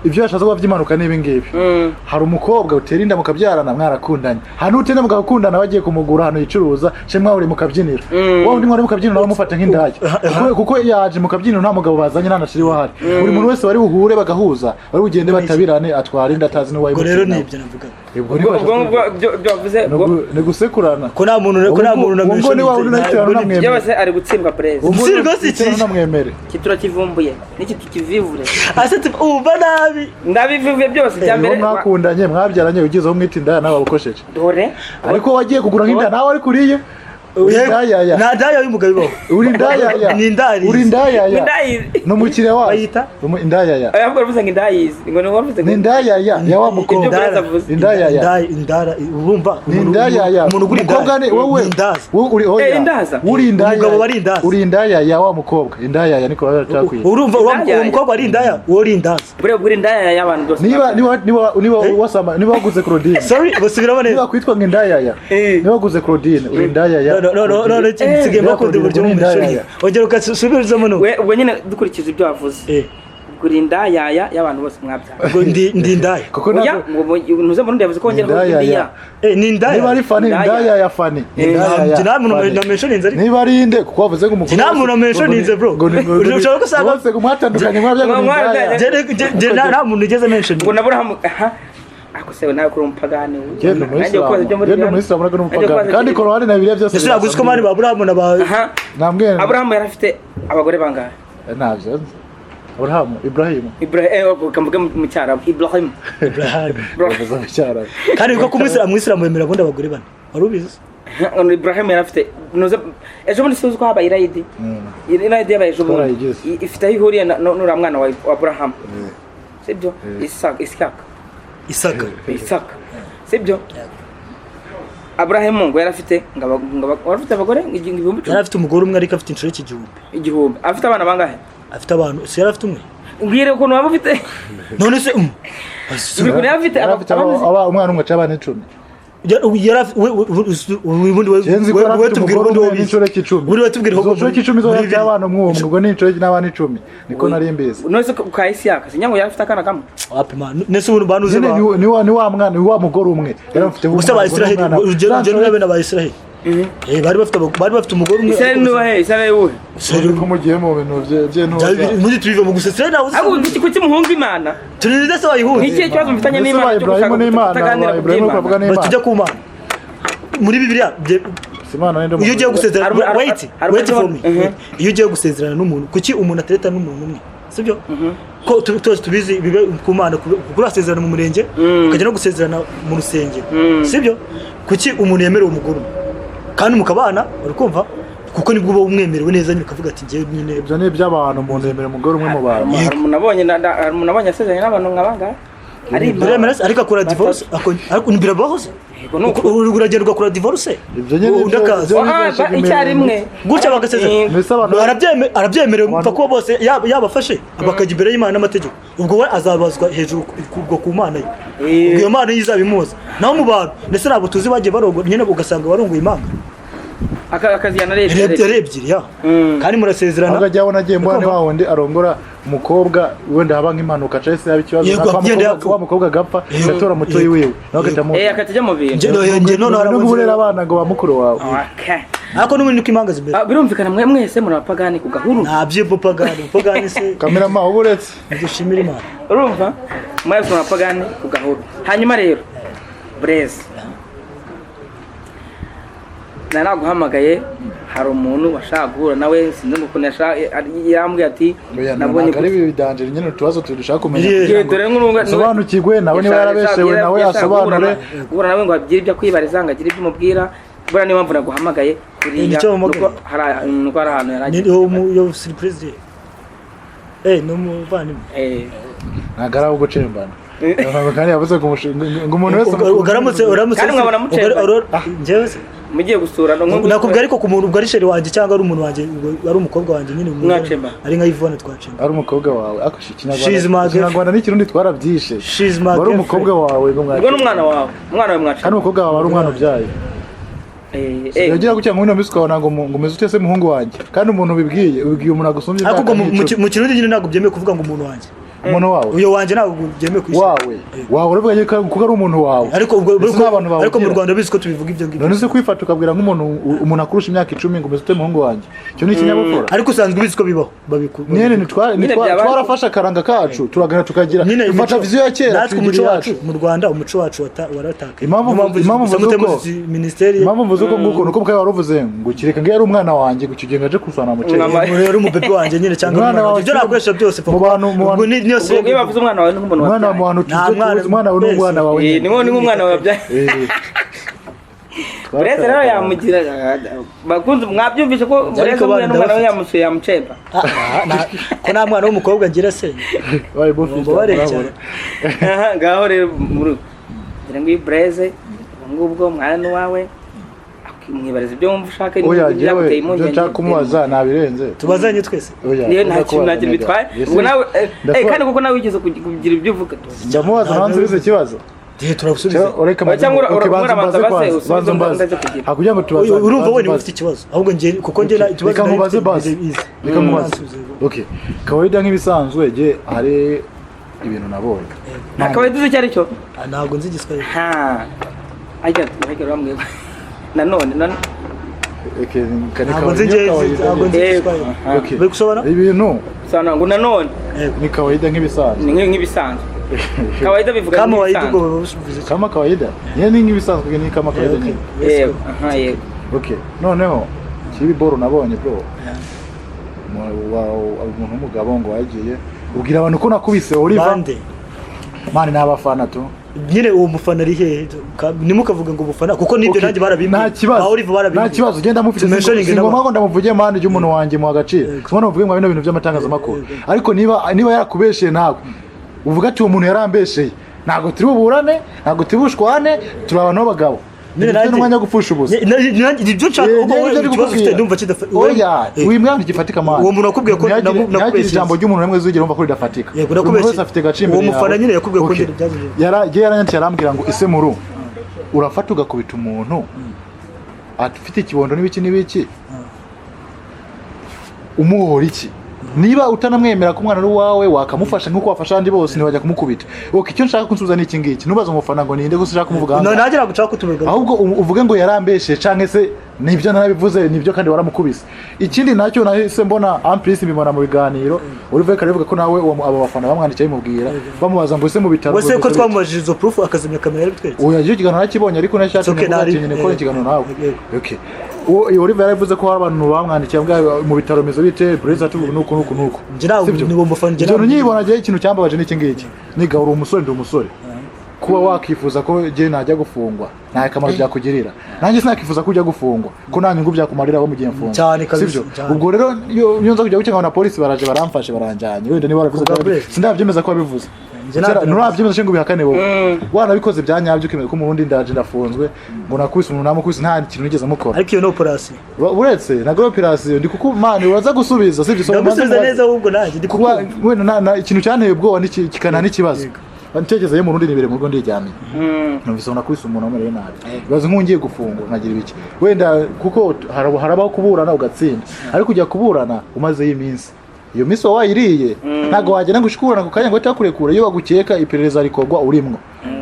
[SPEAKER 1] ibyo yashatse kuvuga by'impanuka ni ibi ngibi. Hari umukobwa utera inda mukabyarana mwarakundanye, hari n'utera inda mugakundana bagiye kumugura ahantu yicuruza she mwahuriye mu kabyiniro, wa undi mwari mu kabyiniro nawe amufata nk'indaya kuko yaje mu kabyiniro nta mugabo bazanye, nta na shiri wahari, buri muntu wese bari buhure bagahuza, bari bugende batabirane, atwara inda atazi
[SPEAKER 2] Ubwo rero
[SPEAKER 1] n'uwayimuteye
[SPEAKER 2] ni
[SPEAKER 1] nawe.
[SPEAKER 2] ibyo navugaga.
[SPEAKER 1] Ubwo
[SPEAKER 3] Ubwo ngubwo ibyo wavuze
[SPEAKER 1] ni ni gusekurana.
[SPEAKER 2] Ko nta muntu
[SPEAKER 1] Ubwo ngo ni wa wundi unahita unamwemera.
[SPEAKER 3] Byose ari gutsindwa Brez.
[SPEAKER 1] Ubwo
[SPEAKER 2] Si rwose iki?
[SPEAKER 1] unahita unamwemere.
[SPEAKER 3] Iki turakivumbuye n'iki tukivivure.
[SPEAKER 2] Ase umva nabi.
[SPEAKER 3] Ndabivuye byose bya
[SPEAKER 1] Uwo
[SPEAKER 3] mbere.
[SPEAKER 1] mwakundanye mwabyaranye ugize aho mwita indaya nawe wabukosheje.
[SPEAKER 3] Dore.
[SPEAKER 1] Ariko wagiye kugura nk'indaya nawe ari kuriye, uri indaya.
[SPEAKER 2] Nta ndaya y'umugabo ibaho.
[SPEAKER 1] Uri indaya.
[SPEAKER 2] Ni indaya.
[SPEAKER 1] Uri indaya.
[SPEAKER 3] Indayizi.
[SPEAKER 1] Ni umukiriya wawe.
[SPEAKER 2] Bayita?
[SPEAKER 1] Indaya.
[SPEAKER 3] Ahubwo uravuze ngo indayizi, ngo ni wavuze ngo
[SPEAKER 1] Ni indaya ya wa mukobwa.
[SPEAKER 3] Ibyo Brez avuze.
[SPEAKER 1] Indaya.
[SPEAKER 2] Indaya, indara, urumva
[SPEAKER 1] Ni indaya.
[SPEAKER 2] umuntu ugura
[SPEAKER 1] Umukobwa
[SPEAKER 2] indaya
[SPEAKER 1] ni wowe.
[SPEAKER 2] ni indaza.
[SPEAKER 1] Wowe uri oya.
[SPEAKER 3] Indaza.
[SPEAKER 1] Uri indaya.
[SPEAKER 2] Umugabo aba ari indaza.
[SPEAKER 1] Uri indaya ya wa mukobwa. Indaya niko baracyakwiye.
[SPEAKER 2] Urumva
[SPEAKER 3] Indaya.
[SPEAKER 2] uwo mukobwa ari indaya, uwo uri indaza.
[SPEAKER 3] Buriya ugura indaya y'abantu byose.
[SPEAKER 1] Niba wasama, niba waguze Claudine.
[SPEAKER 2] Sorry, basubiramo
[SPEAKER 1] Niba
[SPEAKER 2] neza.
[SPEAKER 1] kwitwa ngo indaya ya. Niba waguze Claudine uri indaya ya.
[SPEAKER 2] No, nsigaye mbakunda uburyo
[SPEAKER 1] Ni indaya.
[SPEAKER 2] mumeshuri ongera ukasubizamo no.
[SPEAKER 3] We ubwo nyine dukurikije ibyo wavuze, ugura indaya y'abantu bose mwabyara.
[SPEAKER 2] Ubwo ndi indaya.
[SPEAKER 1] Kuko
[SPEAKER 3] Oya,
[SPEAKER 1] ntabwo
[SPEAKER 3] ngo ntuze Murundi yavuze ko wongera
[SPEAKER 1] Indaya
[SPEAKER 3] ngo
[SPEAKER 1] ya.
[SPEAKER 3] ya.
[SPEAKER 2] Ni indaya.
[SPEAKER 1] Niba ari Fani,
[SPEAKER 3] Indaya.
[SPEAKER 1] indaya ya Fani. Indaya ya.
[SPEAKER 2] Nta muntu
[SPEAKER 1] Fani.
[SPEAKER 2] nameshoninze ariko.
[SPEAKER 1] Niba ari inde kuko wavuze ngo umukobwa
[SPEAKER 2] Nta muntu nameshoninze, bro. Ushobora gusanga-
[SPEAKER 1] bose ngo mwatandukanye mwabya ngo ni indaya.
[SPEAKER 2] Njye nta muntu ugeze mention.
[SPEAKER 3] Ngo na Aburahamu aha ako se nawe kuri umupagani we.
[SPEAKER 1] Genda
[SPEAKER 3] Nanjye kubaza ibyo
[SPEAKER 1] umuyisilamu,
[SPEAKER 3] muri
[SPEAKER 1] genda
[SPEAKER 3] Bibiliya.
[SPEAKER 1] umuyisilamu ntabwo ni
[SPEAKER 3] Nanjye
[SPEAKER 1] umupagani
[SPEAKER 3] kubaza
[SPEAKER 1] kandi
[SPEAKER 3] ibyo-
[SPEAKER 1] Korowani na Bibiliya byose
[SPEAKER 2] Ese ntabwo uzi ko mani ba Aburahamu na ba
[SPEAKER 3] Aha.
[SPEAKER 1] Namwe
[SPEAKER 3] Aburahamu yari afite abagore bangahe?
[SPEAKER 1] Ntabyo nzi. Aburahamu, Ibrahimu.
[SPEAKER 3] Ibrahim, ukamvuga mu Cyarabu Ibrahim.
[SPEAKER 2] Ibrahim.
[SPEAKER 1] Bavuze mu Cyarabu.
[SPEAKER 2] Kandi ko ku Muyisilamu yemera ubundi abagore bane. Wari ubizi?
[SPEAKER 3] Ibrahim yari afite nuze ejo bundi sinzi ko habaye irayidi. Irayidi yabaye ejo bundi.
[SPEAKER 1] Twarayigize.
[SPEAKER 3] Ifite aho ihuriye n'uriya mwana wa Aburahamu. Sibyo? Isaka, Isaka.
[SPEAKER 2] Isaka.
[SPEAKER 3] Isaka. Sibyo? Aburahamu ngo yari afite ngo wari afite abagore 10,000.
[SPEAKER 2] Yari afite umugore umwe ariko afite inshoreke 1000.
[SPEAKER 3] 1000. Afite abana bangahe?
[SPEAKER 2] Afite abantu, si yari afite umwe?
[SPEAKER 3] Mbwira ukuntu waba ufite.
[SPEAKER 2] None se
[SPEAKER 3] Mbwira ukuntu yaba afite
[SPEAKER 1] Yari afite umwana umwe cyangwa abana 10.
[SPEAKER 2] Ubundi
[SPEAKER 1] Genzi ko
[SPEAKER 2] we
[SPEAKER 1] yari afite
[SPEAKER 2] tubwira
[SPEAKER 1] umugore
[SPEAKER 2] ubundi
[SPEAKER 1] umwe
[SPEAKER 2] wowe
[SPEAKER 1] n'inshoreke 10.
[SPEAKER 2] Buri we tubwira
[SPEAKER 1] Izo nshoreke 10 zo yabyaye abana umwe umwe, ubwo ni inshoreke n'abana 10. Niko nari mbizi.
[SPEAKER 3] None se ka Isiyaka sinyango yari afite akana kamwe?
[SPEAKER 2] Wapi man, nese ubundi banuze
[SPEAKER 1] Nyine
[SPEAKER 2] ba
[SPEAKER 1] ni wa mwana, ni wa mugore umwe yari afite.
[SPEAKER 2] Gusa ba Israel, urugero n'abene ba Israel, bari bafite bari bafite umugore umwe.
[SPEAKER 3] Israel ni uwahe? Israel wuhe?
[SPEAKER 1] Ko mugiye mu bintu by'intuza.
[SPEAKER 2] Muri tubive mu gusa Israel nawe.
[SPEAKER 3] Ahubwo kuki muhunga Imana?
[SPEAKER 2] Turi ndetse bayihunze.
[SPEAKER 3] Ni ikihe kibazo mufitanye
[SPEAKER 1] Mbese
[SPEAKER 3] n'Imana
[SPEAKER 1] ba
[SPEAKER 3] cyo gushaka
[SPEAKER 1] Ibrahimu n'Imana,
[SPEAKER 3] kutaganira
[SPEAKER 1] ba
[SPEAKER 3] ku
[SPEAKER 1] Ibrahimu
[SPEAKER 3] by'Imana?
[SPEAKER 1] bavuga n'Imana.
[SPEAKER 2] Tujya ku Mana muri Bibiliya
[SPEAKER 1] Si Imana ninde
[SPEAKER 2] iyo ugiye gusezerana, wait, wait for me. Iyo ugiye gusezerana n'umuntu, kuki umuntu atereta n'umuntu umwe, sibyo ko twese tubizi bibe ku Mana, kuko urasezerana mu murenge, ukajya no gusezerana mu rusengero, sibyo? Kuki umuntu yemerewe umugore umwe kandi mukabana, uri kumva, kuko nibwo uba umwemerewe neza nyine, ukavuga ati ngewe nyine.
[SPEAKER 1] Ibyo ni iby'abantu, umuntu yemera umugore umwe mu bantu.
[SPEAKER 3] Hari umuntu abonye hari umuntu abonye asezeranye n'abantu nka bangahe ari imana.
[SPEAKER 2] Biremera se, ariko akora divorce, ariko birabaho se?
[SPEAKER 3] Yego, ni uko.
[SPEAKER 2] Uragenda ugakora divorce,
[SPEAKER 1] Ibyo nyine
[SPEAKER 2] undi akaza.
[SPEAKER 1] ibyo
[SPEAKER 3] Icyarimwe.
[SPEAKER 2] Gutya bagasezerana.
[SPEAKER 1] Mbese abantu
[SPEAKER 2] Arabyemerewe, mpfa kuba bose yabafashe bakajya imbere y'Imana n'amategeko, ubwo we azabazwa hejuru ubwo ku Mana ye. Ubwo iyo Mana ye izabimuza. Naho mu bantu ndetse ntabwo tuzi bagiye barongora nyine, ugasanga barongoye impanga.
[SPEAKER 3] Akazijyana ari
[SPEAKER 2] Ari
[SPEAKER 3] ebyiri.
[SPEAKER 2] ari ebyiri ya, kandi murasezerana.
[SPEAKER 1] Ahubwo ajya abona agiye mbona ni wa wundi arongora umukobwa, wenda haba nk'impanuka cyangwa se yaba ikibazo,
[SPEAKER 2] Yego,
[SPEAKER 1] nka wa
[SPEAKER 2] agenda
[SPEAKER 1] mukobwa-
[SPEAKER 2] yapfa.
[SPEAKER 1] wa mukobwa agapfa, agatora mutoyi wiwe nawe agahita amuha.
[SPEAKER 3] Akajya ajya mu bintu.
[SPEAKER 2] Njye none
[SPEAKER 1] No
[SPEAKER 2] harabuze-
[SPEAKER 1] guburera abana ngo ba mukuru wawe.
[SPEAKER 3] Okay.
[SPEAKER 2] Ariko n'ubundi niko impanga zimeze.
[SPEAKER 3] Ah, birumvikana mwe mwese muri abapagani ku gahuru.
[SPEAKER 2] Nta by'ubupagani, ubupagani se?
[SPEAKER 1] Kamerama uba uretse.
[SPEAKER 2] Dushimira Imana.
[SPEAKER 3] Urumva, mwese muri abapagani ku gahuru. Hanyuma rero Blaise, nari naguhamagaye, hari umuntu washaka guhura nawe, sinzi ukuntu yambwiye ati
[SPEAKER 1] Oya,
[SPEAKER 3] nabonye
[SPEAKER 1] ntabwo ari ibi bidanjeri nyine, utubazo dushaka kumenya
[SPEAKER 2] Yeah.
[SPEAKER 1] kugira ngo
[SPEAKER 3] Dore nk'urunga-
[SPEAKER 1] usobanukirwe nawe niba yarabeshewe nawe
[SPEAKER 3] yashaka guhura
[SPEAKER 1] yasobanure.
[SPEAKER 3] Guhura nawe ngo agire ibyo akwibariza, ngo agire ibyo umubwira. Buriya niyo mpamvu naguhamagaye kuriya.
[SPEAKER 2] Nicyo wampamagaye?
[SPEAKER 3] Nuko hari ahantu yari
[SPEAKER 2] Ni
[SPEAKER 3] agiye.
[SPEAKER 2] yo surprise, ni umuvandimwe.
[SPEAKER 1] Ntabwo ari abo gucembana. Ntabwo kandi yavuze ngo ngo umuntu wese
[SPEAKER 2] Ugaramutse, uramutse
[SPEAKER 3] Kandi mwabona mucemba.
[SPEAKER 2] Njyewe se
[SPEAKER 3] Mugiye gusura
[SPEAKER 2] nakubwira, ariko ku muntu ubwo ari chéri wanjye cyangwa ari umuntu wanjye, ubwo ari umukobwa wanjye nyine, umuntu
[SPEAKER 3] Mwacemba.
[SPEAKER 2] ari nka Yvonne twacemba.
[SPEAKER 1] Ari umukobwa wawe, ariko shi
[SPEAKER 2] She's my
[SPEAKER 1] ikinyarwanda, ikinyarwanda n'ikirundi twarabyishe.
[SPEAKER 2] She's my
[SPEAKER 1] Wari
[SPEAKER 2] girlfriend.
[SPEAKER 1] umukobwa wawe ngo
[SPEAKER 3] Ubwo
[SPEAKER 1] mwacemba.
[SPEAKER 3] n'umwana wawe, umwana wawe mwacemba.
[SPEAKER 1] Kandi umukobwa wawe ari umwana ubyaye. Yagira gutya ngo ino minsi ukabona ngo ngo umeze ute se muhungu wanjye, kandi umuntu ubibwiye, ubibwiye umuntu agusumbye
[SPEAKER 2] Ariko ubwo
[SPEAKER 1] imyaka nk'icumi.
[SPEAKER 2] mu Kirundi nyine ntabwo byemewe kuvuga ngo umuntu wanjye.
[SPEAKER 1] Umuntu wawe.
[SPEAKER 2] Uyo wanjye ntabwo byemewe ku isi.
[SPEAKER 1] Wawe wawe, uravuga yuko kuko ari umuntu wawe.
[SPEAKER 2] Ariko ubwo
[SPEAKER 1] Ese n'abantu
[SPEAKER 2] ariko mu
[SPEAKER 1] bawugira?
[SPEAKER 2] Rwanda bizi ko tubivuga ibyo ngibyo.
[SPEAKER 1] None se kwifata ukabwira nk'umuntu, umuntu akurusha imyaka 10 ngo umeze ute muhungu wanjye, icyo ni ikinyabupfura?
[SPEAKER 2] Ariko usanzwe ubizi ko bibaho
[SPEAKER 1] nyine
[SPEAKER 3] Nyine byaba-
[SPEAKER 1] twarafashe akaranga kacu, turagana tukagira
[SPEAKER 2] Nyine
[SPEAKER 1] dufata vision ya kera,
[SPEAKER 2] natwe
[SPEAKER 1] tuyigira
[SPEAKER 2] umuco wacu
[SPEAKER 1] iyacu.
[SPEAKER 2] mu Rwanda, umuco wacu waratakaye.
[SPEAKER 1] Impamvu mvuze uko-
[SPEAKER 2] minisiteri.
[SPEAKER 1] Impamvu mvuze uko nguko nuko mukaba waruvuze ngo kireka ngo yari umwana wanjye, ngo icyo gihe ngo aje kusana muceri.
[SPEAKER 3] Umwana-
[SPEAKER 2] Rero umubebe wanjye nyine cyangwa
[SPEAKER 1] Umwana
[SPEAKER 2] umwana
[SPEAKER 1] wawe
[SPEAKER 2] wanjye, ibyo nakoresha byose
[SPEAKER 1] mu bantu mu
[SPEAKER 2] ubwo
[SPEAKER 1] bantu
[SPEAKER 2] niyo
[SPEAKER 3] Ubwo iyo bavuze umwana wawe ni nk'umuntu
[SPEAKER 1] umwana mu
[SPEAKER 3] wabyaye.
[SPEAKER 1] bantu
[SPEAKER 2] Nta mwana
[SPEAKER 1] tuzi, umwana wawe ni
[SPEAKER 2] wese.
[SPEAKER 1] umwana wawe
[SPEAKER 3] Ni
[SPEAKER 1] nyine.
[SPEAKER 3] nk'umwana wawe wabyaye. Bureze rero yamugira, bakunze mwabyumvise ko Bureze
[SPEAKER 2] Ariko
[SPEAKER 3] umwe n'umwana we
[SPEAKER 2] ndabafite.
[SPEAKER 3] yamusuye yamucemba.
[SPEAKER 2] Ko nta mwana w'umukobwa ngira se?
[SPEAKER 1] Bayi bufite.
[SPEAKER 2] Mubabare cyane.
[SPEAKER 3] Aha ngaho rero muri ngira ngo iyi Bureze ubwo ngubwo mwana n'uwawe mwibariza ibyo wumva ushaka.
[SPEAKER 1] Oya,
[SPEAKER 3] Byaguteye
[SPEAKER 1] jewe ibyo
[SPEAKER 3] impungenge.
[SPEAKER 1] nshaka kumubaza nabirenze.
[SPEAKER 2] Tubazanye twese.
[SPEAKER 1] Oya,
[SPEAKER 3] Niyo nta kintu, nta kintu bitwaye. Ubwo nawe kandi kuko nawe wigeze kugira ibyo uvuga.
[SPEAKER 1] Ndamubaza nawe nsubize ikibazo.
[SPEAKER 2] Gihe turagusubiza.
[SPEAKER 1] Ureka
[SPEAKER 3] Oya, cyangwa
[SPEAKER 1] okay, banza
[SPEAKER 3] urabanza
[SPEAKER 1] umbaze
[SPEAKER 3] baze,
[SPEAKER 1] kwanza,
[SPEAKER 3] usubize
[SPEAKER 1] banza umbaze.
[SPEAKER 3] ndaze kugira.
[SPEAKER 1] Ha, kugira ngo tubaze.
[SPEAKER 2] Urumva we niba ufite ikibazo, ahubwo njye kuko njye ikibazo
[SPEAKER 1] Reka
[SPEAKER 2] nari
[SPEAKER 1] nkubaze
[SPEAKER 2] mfite
[SPEAKER 1] basi.
[SPEAKER 2] izi.
[SPEAKER 1] Reka nkubaze.
[SPEAKER 2] Nsubize.
[SPEAKER 1] Okay, kawaida nk'ibisanzwe je hari ibintu nabonye.
[SPEAKER 3] Akaba yaduze icyo ari cyo.
[SPEAKER 2] Ah, ntabwo nzi Igiswahili.
[SPEAKER 3] Ha, ajya ajya bamwe nanone none.
[SPEAKER 1] Okay, kani
[SPEAKER 2] Ntabwo nzi
[SPEAKER 1] kawaida,
[SPEAKER 2] njye
[SPEAKER 1] kawaida.
[SPEAKER 2] ntabwo nzi
[SPEAKER 3] Eh,
[SPEAKER 2] Igiswahili.
[SPEAKER 3] aha.
[SPEAKER 1] Okay.
[SPEAKER 2] Bari gusobanura?
[SPEAKER 1] Ibintu
[SPEAKER 3] Sobanura ngo nanone.
[SPEAKER 2] Yego.
[SPEAKER 1] ni kawaida nk'ibisanzwe.
[SPEAKER 3] Ni nk'ibisanzwe, kawaida bivuga
[SPEAKER 2] Kama waida
[SPEAKER 3] nk'ibisanzwe.
[SPEAKER 2] ubwo babivuze iki?
[SPEAKER 1] Kama kawaida nyine ni nk'ibisanzwe, ni kama kawaida
[SPEAKER 2] Okay.
[SPEAKER 1] nyine.
[SPEAKER 3] Yego, aha, yego.
[SPEAKER 1] Okay, noneho kibi boro nabonye bro, umuntu w'umugabo ngo wagiye ubwira abantu ko nakubise Oliver.
[SPEAKER 2] Bande?
[SPEAKER 1] Mani ni abafana tu.
[SPEAKER 2] Nyine uwo mufana ari hehe? Ntimukavuge ngo umufana kuko nibyo
[SPEAKER 1] Okay,
[SPEAKER 2] nanjye barabimbwiye.
[SPEAKER 1] nta kibazo,
[SPEAKER 2] Ba Oliver barabimbwiye.
[SPEAKER 1] nta kibazo, genda mufite.
[SPEAKER 2] Tumentioning
[SPEAKER 1] Si ngombwa
[SPEAKER 2] n'aba-
[SPEAKER 1] ngo ndamuvuge mani ry'umuntu wanjye mu agaciro, si ngombwa ndamuvuge mu bino bintu by'amatangazamakuru, ariko niba yarakubesheye nawe uvuga ati uwo muntu yarambesheye, ntabwo turi buburane, ntabwo turi bushwane, turi abantu b'abagabo.
[SPEAKER 2] Nyine
[SPEAKER 1] Ndetse
[SPEAKER 2] nanjye-
[SPEAKER 1] n'umwanya wo gupfusha ubusa.
[SPEAKER 2] Ibyo nshaka
[SPEAKER 1] Eh,
[SPEAKER 2] ahubwo
[SPEAKER 1] njyewe
[SPEAKER 2] wowe
[SPEAKER 1] nibyo ndi
[SPEAKER 2] ikibazo ufite
[SPEAKER 1] kukubwira.
[SPEAKER 2] ndumva kidafata.
[SPEAKER 1] Oya,
[SPEAKER 2] Eh,
[SPEAKER 1] wimwana ntigifatika mani.
[SPEAKER 2] Uwo muntu wakubwiye ko
[SPEAKER 1] Ntihagire
[SPEAKER 2] nakubeshye.
[SPEAKER 1] ijambo ry'umuntu rimwe uzigera wumva ko ridafatika.
[SPEAKER 2] Yego,
[SPEAKER 1] Buri muntu
[SPEAKER 2] nakubeshye.
[SPEAKER 1] wese afite agaciro imbere
[SPEAKER 2] Uwo mufana
[SPEAKER 1] yawe.
[SPEAKER 2] nyine yakubwiye ko
[SPEAKER 1] Okay.
[SPEAKER 2] ngenda byagenze.
[SPEAKER 1] Yari yaranyandikiye arambwira ngo ese muru urafata ugakubita umuntu afite ikibondo n'ibiki n'ibiki, umuhora iki? Niba utanamwemera ko umwana ari uwawe, wakamufasha nk'uko wafasha abandi bose, ntiwajya kumukubita. Ok, icyo nshaka kunsubiza ni iki ngiki: ntubaze umufana ngo ninde, gusa ushaka kumuvuga
[SPEAKER 2] No,
[SPEAKER 1] ahangaha.
[SPEAKER 2] nanjye ntabwo nshaka kutumirwa.
[SPEAKER 1] Ahubwo uvuge ngo yarambeshe canke se nibyo narabivuze, nibyo kandi waramukubise. Ikindi nacyo nahise mbona amplis mbibona mu biganiro Oliver Kare avuga ko nawe abo bafana bamwandikiye bimubwira, bamubaza ngo ese mu bitaro
[SPEAKER 2] Wese ko
[SPEAKER 1] bimeze bite?
[SPEAKER 2] twamubajije izo proof akazimya kamera yarabitweretse.
[SPEAKER 1] Oya, icyo kiganiro nakibonye, ariko nashatse
[SPEAKER 2] It's okay,
[SPEAKER 1] kuvuga ati
[SPEAKER 2] nari-
[SPEAKER 1] nyine gukora ikiganiro nawe.
[SPEAKER 2] Yego.
[SPEAKER 1] Okay, uwo iyo Oliver yaravuze ko hari abantu bamwandikiye ambwira mu bitaro bimeze bite, Blaise ati nuko nuko nuko.
[SPEAKER 2] Njye ntabwo
[SPEAKER 1] Sibyo?
[SPEAKER 2] ni uwo mufana, njye
[SPEAKER 1] Ibyo
[SPEAKER 2] ntabwo-
[SPEAKER 1] nkibona njye ikintu cyambabaje n'iki ngiki: niga uri umusore, ndi umusore, kuba wakifuza ko njye najya gufungwa nta kamaro byakugirira, nanjye sinakifuza ko ujya gufungwa ko nta nyungu byakumarira aho mu gihe mfungwa.
[SPEAKER 2] Cyane kabisa,
[SPEAKER 1] Sibyo?
[SPEAKER 2] cyane.
[SPEAKER 1] Ubwo rero iyo nza kujya gukeka na polisi baraje baramfashe baranjyanye, wenda niba warabivuze
[SPEAKER 2] Kubwa Blaise.
[SPEAKER 1] sindabyemeza ko wabivuze.
[SPEAKER 2] Njye ntabyo
[SPEAKER 1] Nturabyemeza cyangwa ngo ubihakane. Wowe wanabikoze bya nyabyo, ukemera ko mu Burundi ndaje ndafunzwe ngo nakubise umuntu, namukubise, nta kintu nigeze mukora.
[SPEAKER 2] Ariko iyo ni operation.
[SPEAKER 1] Uretse ntabwo ari operation, ndi kuko mani uraza gusubiza, sibyo? So,
[SPEAKER 2] Ndagusubiza
[SPEAKER 1] ubanze
[SPEAKER 2] neza ahubwo nanjye ndi
[SPEAKER 1] kuba
[SPEAKER 2] kukumva.
[SPEAKER 1] wenda ikintu cyanteye ubwoba kikana n'ikibazo ntekereza yo mu Burundi nibere mu rugo ndiryamiye, numvise ngo nakubise umuntu amereye nabi, bibaze nk'ungiye gufungwa nkagira ibiki wenda, kuko harabaho kuburana ugatsinda, ariko ujya kuburana umazeyo iminsi, iyo minsi waba wayiriye, ntabwo wagenda ngo ushike uburana ku kanya ngo bahite bakurekura. Iyo bagukeka iperereza rikorwa urimwo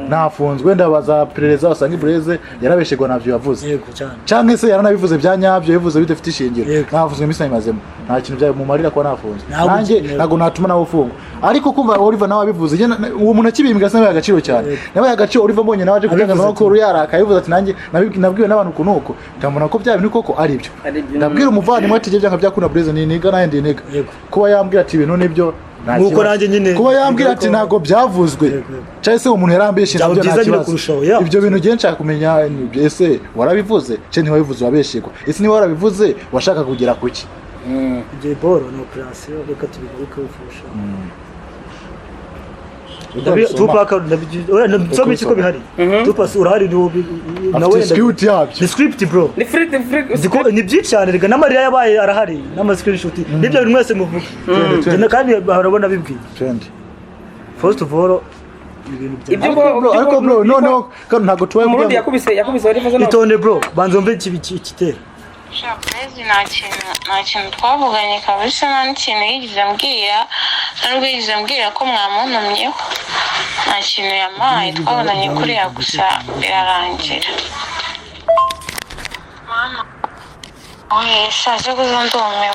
[SPEAKER 1] nafunzwe, wenda bazaperereza basanga Blaise yarabeshegwa ntabyo yavuze,
[SPEAKER 2] Yego cyane.
[SPEAKER 1] canke se yaranabivuze bya nyabyo, yabivuze bidafite ishingiro.
[SPEAKER 2] Yego.
[SPEAKER 1] Nafunzwe iminsi nayimazemo, nta kintu byamumarira kuba nafunzwe.
[SPEAKER 2] Ntabwo
[SPEAKER 1] Nanjye ntabwo natuma nawe ufungwa, ariko kumva Oliver nawe abivuze, njye uwo muntu akibimbwa sinabaye agaciro cyane, nabaye agaciro Oliver mbonye nawe aje
[SPEAKER 2] Abivuze
[SPEAKER 1] kutangazamakuru yarakaye, yavuze ati nanjye nabwiwe n'abantu uku nuku, ndabona ko bya bintu koko ari byo.
[SPEAKER 3] Ari byo.
[SPEAKER 1] Ndabwira umuvandimwe ati byanga byakunda Blaise ni niga nanjye ndi niga,
[SPEAKER 2] Yego.
[SPEAKER 1] kuba yambwira ati ibintu nibyo nta
[SPEAKER 2] Nk'uko
[SPEAKER 1] kibazo.
[SPEAKER 2] nanjye nyine
[SPEAKER 1] Kuba yambwira ati ntabwo byavuzwe
[SPEAKER 2] Yego, yego.
[SPEAKER 1] cyangwa se umuntu yarambeshe,
[SPEAKER 2] Byaba
[SPEAKER 1] nabyo nta
[SPEAKER 2] byiza nyine
[SPEAKER 1] kibazo.
[SPEAKER 2] kurushaho, yeah.
[SPEAKER 1] Ibyo bintu ngiye nshaka kumenya ni ese warabivuze cyangwa ntiwabivuze wabeshegwa, ese niba warabivuze washaka kugera kuki?
[SPEAKER 2] Igihe boro ni operation, reka tubigarukeho kurushaho. Tupac oya, nsoma iki ko bihari? Tupac urahari ni wowe nawe.
[SPEAKER 1] Afite script yabyo.
[SPEAKER 2] Ni script, bro.
[SPEAKER 3] Ni free, ni free.
[SPEAKER 2] Ni byinshi cyane rega, n'amarira yabaye arahari n'ama screenshot n'ibyo bintu mwese muvuga.
[SPEAKER 1] Trend, trend.
[SPEAKER 2] Njye kandi barabona bibwiye.
[SPEAKER 1] Trend.
[SPEAKER 2] First of all, ibintu bya
[SPEAKER 3] Ibyo
[SPEAKER 1] Ariko bro, ariko bro, noneho kandi ntabwo tubaye
[SPEAKER 3] Umurundi
[SPEAKER 1] kugira ngo
[SPEAKER 3] yakubise Oliver no.
[SPEAKER 2] Itonde bro, banza wumve ikitera.
[SPEAKER 4] Sha Blaise, nta kintu twavuganye kabisa, nta n'ikintu yigeze ambwira, nta nubwo yigeze ambwira ko mwamuntumyeho, nta kintu yampaye, twabonanye kuriya gusa birarangira. Mama we, shaje gusa ndumiwe,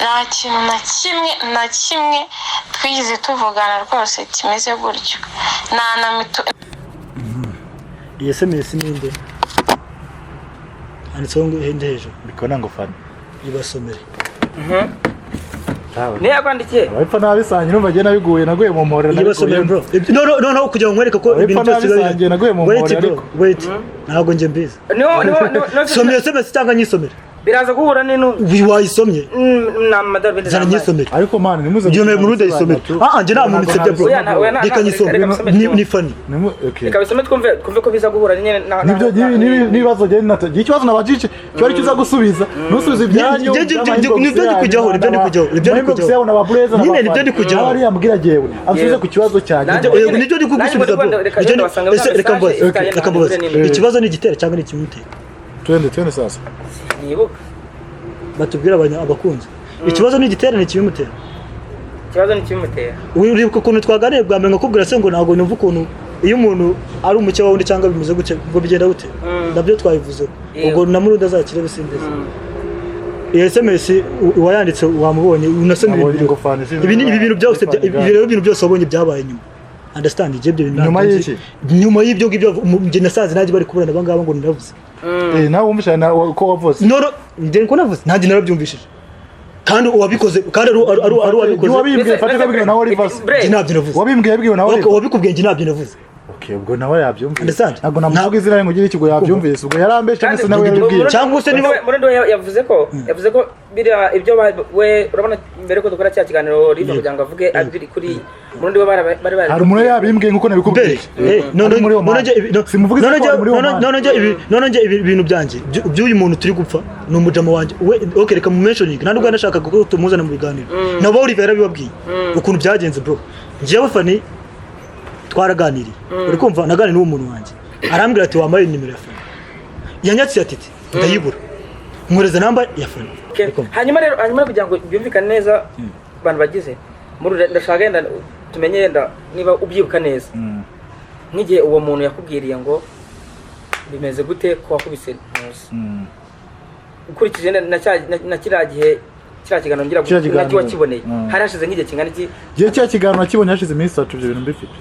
[SPEAKER 4] nta kintu na kimwe na kimwe twigeze tuvugana rwose kimeze gutyo, nta na mitu.
[SPEAKER 2] Iyi SMS ninde handitseho ngo hende hejuru?
[SPEAKER 1] Bikona ngo fani.
[SPEAKER 2] Ibasomere.
[SPEAKER 3] Niyo yakwandikiye.
[SPEAKER 1] Abapfa nabisangiye, numva njye nabiguye, naguye mu mporero.
[SPEAKER 2] Ibasomere bro. No, kugira ngo nkwereke ko
[SPEAKER 1] Abapfa
[SPEAKER 2] ibintu byose biba
[SPEAKER 1] nabisangiye, naguye mu
[SPEAKER 2] Wait,
[SPEAKER 1] mpore,
[SPEAKER 2] bro,
[SPEAKER 1] ariko.
[SPEAKER 2] wait, ntabwo njye mbizi.
[SPEAKER 3] Niho
[SPEAKER 2] Soma iyo SMS cyangwa nyisomere.
[SPEAKER 3] Biraza guhura n'inu.
[SPEAKER 2] Wayisomye?
[SPEAKER 3] Ni amadarubindi
[SPEAKER 2] Zana
[SPEAKER 3] zambaye.
[SPEAKER 2] nyisomere.
[SPEAKER 1] Ariko man, nimuze.
[SPEAKER 2] Ibyo muri Murundi ayisomere. Ah, njye nta muntu nsebya bro.
[SPEAKER 3] Oya, oya,
[SPEAKER 2] Reka nyisome.
[SPEAKER 3] reka bisome
[SPEAKER 2] Ni
[SPEAKER 3] twumve.
[SPEAKER 2] ni funny.
[SPEAKER 1] Okay.
[SPEAKER 3] Reka bisome twumve ko biza guhura nyine na
[SPEAKER 1] Nibyo n'ibibazo njye ikibazo nabajije cyari kiza gusubiza, ntusubize ibyanyu.
[SPEAKER 2] Nibyo ndi kujyaho, nibyo ndi kujyaho, nibyo ndi kujyaho.
[SPEAKER 1] Yabo na ba Blaise na
[SPEAKER 2] Nyine
[SPEAKER 1] ba
[SPEAKER 2] nibyo
[SPEAKER 1] Fani.
[SPEAKER 2] ndi kujyaho.
[SPEAKER 1] Nawe ariya mbwira jewe ansubize ku kibazo cyanjye.
[SPEAKER 2] Yego, nibyo ndi kugusubiza bro.
[SPEAKER 3] Reka
[SPEAKER 2] Nibyo
[SPEAKER 3] reka wasanga
[SPEAKER 2] ese reka mbaze,
[SPEAKER 3] message
[SPEAKER 2] reka mbaze.
[SPEAKER 3] ifitanye
[SPEAKER 2] Ikibazo ni igitera cyangwa ni ikimutera?
[SPEAKER 1] Twende, twende sasa.
[SPEAKER 3] Nibuka.
[SPEAKER 2] Batubwire abakunzi, ikibazo ni igitera ni ikibimutera?
[SPEAKER 3] Ikibazo ni ikibimutera.
[SPEAKER 2] Uribuka ukuntu twaganiriye bwa mbere nkakubwira se ngo ntabwo numva ukuntu iyo umuntu ari umuke wa wundi cyangwa bimeze gute ngo bigenda gute? Nabyo twabivuzeho.
[SPEAKER 3] Yego.
[SPEAKER 2] Ubwo na Murundi azakire bisimbiza iyo SMS uwayanditse wamubonye, unasoma
[SPEAKER 1] Nabonye
[SPEAKER 2] ibintu
[SPEAKER 1] ngo Fani
[SPEAKER 2] ibi bintu byose
[SPEAKER 1] Fani
[SPEAKER 2] ibi rero ibintu byose wabonye byabaye nyuma, understand? Ibyo bintu
[SPEAKER 1] Nyuma
[SPEAKER 2] ntabwo nzi.
[SPEAKER 1] y'iki?
[SPEAKER 2] Nyuma y'ibyo ngibyo njye nasaze nanjye bari kuburana abangaba ngo naravuze.
[SPEAKER 1] Eh, nawe wumvise na ko wavuze?
[SPEAKER 2] No, njye ko navuze, nanjye narabyumvishije kandi uwabikoze kandi ari uwabikoze.
[SPEAKER 1] Wabimbwiye, fata ko wabibwiwe na Oliver.
[SPEAKER 2] Njye ntabyo navuze.
[SPEAKER 1] Wabimbwiye yabwiwe na Oliver.
[SPEAKER 2] Wabikubwiye, njye ntabyo navuze.
[SPEAKER 1] Okay. Okay, ubwo nawe yabyumvise.
[SPEAKER 2] Understand?
[SPEAKER 1] Ntabwo namuvuga izina ngo ugire ikigo yabyumvise, ubwo yarambeshe
[SPEAKER 3] Kandi
[SPEAKER 1] ndetse nawe yabibwiye.
[SPEAKER 2] Cyangwa se niba-
[SPEAKER 3] Murundi we yavuze ko biriya ibyo we urabona mbere ko dukora cya kiganiro Riva kugira ngo avuge abiri kuri Murundi we bari
[SPEAKER 1] Hari umuntu yabimbwiye nkuko nabikubwiye.
[SPEAKER 2] Mbere,
[SPEAKER 1] Ari muri Oman. Simuvuga izina ko ari muri Oman.
[SPEAKER 2] none njye ibi bintu byanjye by'uyu muntu turi gupfa ni umujama wanjye we. Okay, reka mu mentioning, nta nubwo yanashakaga ko tumuzana mu biganiro, nabo Oliver yarabibabwiye ukuntu byagenze. Bro, njyewe Fani twaraganiriye, uri kumva, naganiriye n'uwo muntu wanjye, arambwira ati wampaye nimero ya Fani, yanyatse ati ndayibura, nkoreza namba ya Fani.
[SPEAKER 3] Okay.
[SPEAKER 2] Uri kumva?
[SPEAKER 3] Hanyuma rero, hanyuma kugira ngo byumvikane neza abantu bagize muri, ndashaka yenda tumenye yenda niba ubyibuka neza nk'igihe uwo muntu yakubwiriye ngo bimeze gute ko wakubise ntuzi, ukurikije yenda na kiriya gihe, kiriya kiganiro ngira
[SPEAKER 1] Kiriya kiganiro.
[SPEAKER 3] nacyo wakiboneye, hari hashize nk'igihe kingana iki?
[SPEAKER 1] Gihe cya kiganiro nakibonye hashize iminsi 3 ibyo bintu mbifite.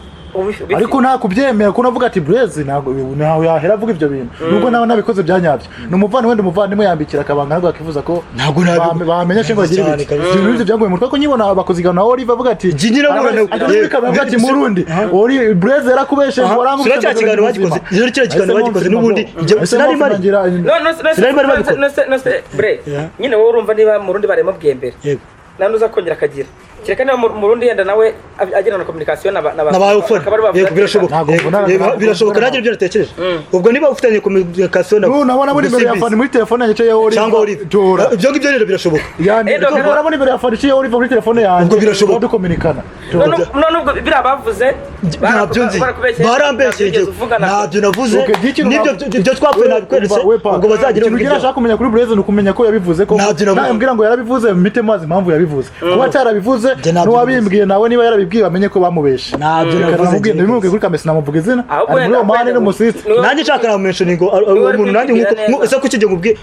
[SPEAKER 1] Ariko nta kubyemera ko navuga ati Blaise ntabwo ntawe yahera avuga ibyo bintu, nubwo nawe nabikoze byanyabyo. Ni umuvandimwe, wenda umuvandimwe yambikira akabanga, ntabwo akifuza ko
[SPEAKER 2] Ntabwo
[SPEAKER 1] bamenya cyangwa bagira
[SPEAKER 2] Cyane
[SPEAKER 1] ibiki.
[SPEAKER 2] kabisa.
[SPEAKER 1] Ibyo bintu byangoye mu mutwe ko nkibona bakoze ikiganiro na Olive avuga ati
[SPEAKER 2] Njye nyine nabona nawe-
[SPEAKER 1] ajya muri kamera avuga ati Murundi Oli Blaise yarakubeshe
[SPEAKER 2] Aha,
[SPEAKER 1] ngo warangubise.
[SPEAKER 2] sura cya kiganiro bagikoze, rero kiriya kiganiro bagikoze n'ubundi njye sinari mpari.
[SPEAKER 3] No,
[SPEAKER 2] Sinari bari babikora.
[SPEAKER 3] no, se bre
[SPEAKER 2] Yeah.
[SPEAKER 3] nyine wowe urumva niba Murundi baremubwiye mbere
[SPEAKER 2] Yego.
[SPEAKER 3] nta nuza kongera akagira, kereka niba Murundi yenda nawe agirana na communication na
[SPEAKER 2] Na ba Ufana.
[SPEAKER 3] akaba ari bavuga
[SPEAKER 2] Yego,
[SPEAKER 3] ati,
[SPEAKER 2] birashoboka.
[SPEAKER 1] Ntabwo
[SPEAKER 2] Yego,
[SPEAKER 1] mbona-
[SPEAKER 2] yego,
[SPEAKER 1] ntabwo
[SPEAKER 2] birashoboka
[SPEAKER 1] mbona-
[SPEAKER 2] nanjye ibyo natekereje. Ubwo niba ufitanye communication na
[SPEAKER 1] Nabona muri imbere ya Fani muri telefone yanjye ya Olive
[SPEAKER 2] cyangwa Olive
[SPEAKER 1] tora.
[SPEAKER 2] Ibyo ngibyo rero birashoboka.
[SPEAKER 1] Yani
[SPEAKER 3] Eh, no,
[SPEAKER 1] nabona imbere ya Fani ya Olive muri telefone yanjye.
[SPEAKER 2] Ubwo birashoboka.
[SPEAKER 1] Dukominikana.
[SPEAKER 3] None ubwo biriya bavuze
[SPEAKER 2] Ntabyo nzi,
[SPEAKER 3] barakubeshyeye,
[SPEAKER 2] barambeshyeye.
[SPEAKER 3] ntabyo wigeze uvugana.
[SPEAKER 2] Ntabyo navuze.
[SPEAKER 1] Okay, by'ikintu
[SPEAKER 2] Nibyo ibyo twapfuye nabikweretse, ubwo bazagira
[SPEAKER 1] ikintu ugira ashaka kumenya kuri Blaise ni ukumenya ko yabivuze ko
[SPEAKER 2] Ntabyo navuze.
[SPEAKER 1] nawe mbwira ngo yarabivuze mite mazi impamvu yabivuze kuba atarabivuze.
[SPEAKER 2] Njye ntabyo
[SPEAKER 1] N'uwabimbwiye nawe niba yarabibwiye bamenye ko bamubeshe.
[SPEAKER 2] Ntabyo
[SPEAKER 1] Reka
[SPEAKER 2] navuze,
[SPEAKER 1] namubwiye
[SPEAKER 2] njye
[SPEAKER 1] ndabimubwiye kuri kamera, sinamuvuga izina.
[SPEAKER 3] Ahubwo
[SPEAKER 1] Ari muri
[SPEAKER 3] wenda-
[SPEAKER 1] Oman
[SPEAKER 3] wenda-
[SPEAKER 1] n'umusisi.
[SPEAKER 2] Nanjye nshaka na mentioning ngo
[SPEAKER 3] Niwe
[SPEAKER 2] uwo
[SPEAKER 3] wari
[SPEAKER 2] muntu nanjye
[SPEAKER 3] kwibwira
[SPEAKER 2] nkuko
[SPEAKER 3] neza.
[SPEAKER 2] ese kuki njye nkubwiye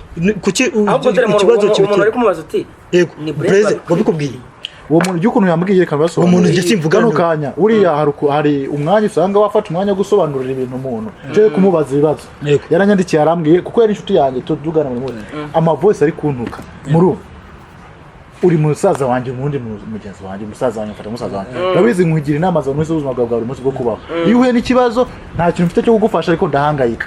[SPEAKER 2] kuki
[SPEAKER 3] Ahubwo dore
[SPEAKER 2] ikibazo
[SPEAKER 3] umuntu
[SPEAKER 2] kibitera
[SPEAKER 3] ari kumubaza uti
[SPEAKER 2] Yego,
[SPEAKER 3] ni
[SPEAKER 2] Blaise
[SPEAKER 3] Blaise
[SPEAKER 2] wabikubwiye.
[SPEAKER 1] Uwo muntu ujya ukuntu yambwiye reka mbibasobanurire.
[SPEAKER 2] Uwo muntu njye simvuga
[SPEAKER 1] Kano
[SPEAKER 2] nawe.
[SPEAKER 1] kanya uriya hari umwanya usanga wafata umwanya wo gusobanurira ibintu umuntu cyangwa kumubaza ibibazo.
[SPEAKER 2] Yego.
[SPEAKER 1] Yaranyandikiye arambwiye kuko yari inshuti yanjye tuvugana buri munsi, ama voice ari kuntuka muri ubu uri musaza wanjye, umundi mugenzi wanjye, umusaza wanjye, mfata musaza wanjye, urabizi nkugira inama za buri munsi z'ubuzima bwawe bwa buri munsi bwo kubaho. Iyo uhuye n'ikibazo nta kintu mfite cyo kugufasha, ariko ndahangayika.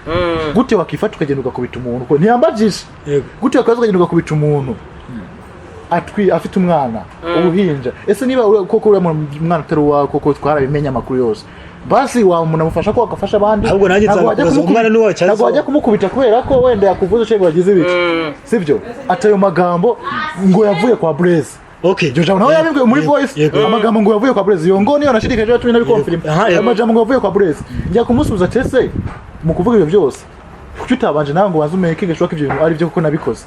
[SPEAKER 1] Gute wakifata ukagenda ugakubita umuntu ko ntiyambajije?
[SPEAKER 2] Yego.
[SPEAKER 1] Gute wakaza ukagenda ugakubita umuntu atwi afite umwana uruhinja? Ese niba koko uriya mwana atari uwawe koko twarabimenye amakuru yose, basi wa umuntu amufasha ko agafasha abandi.
[SPEAKER 2] Ahubwo nanjye
[SPEAKER 1] Ntabwo wajya
[SPEAKER 2] nzakubaza, umwana ni uwawe cyangwa
[SPEAKER 1] ntabwo
[SPEAKER 2] se
[SPEAKER 1] wajya kumukubita kubera ko wenda yakuvuze cyangwa wagize ibiki, sibyo? Ati ayo magambo ngo yavuye kwa Blaise.
[SPEAKER 2] Okay.
[SPEAKER 1] Iryo jambo nawe yabimbwiye muri
[SPEAKER 2] Yego,
[SPEAKER 1] voice.
[SPEAKER 2] yego.
[SPEAKER 1] Amagambo ngo yavuye kwa Blaise, iyo ngo niyo nashidikanyije cumi nabikonfirma.
[SPEAKER 2] Aha, yego.
[SPEAKER 1] Ayo majambo ngo yavuye kwa Blaise, njya kumusubiza ati ese mu kuvuga ibyo byose kuki utabanje nawe ngo wanze umeke gashoboka ibyo bintu ari byo kuko nabikoze,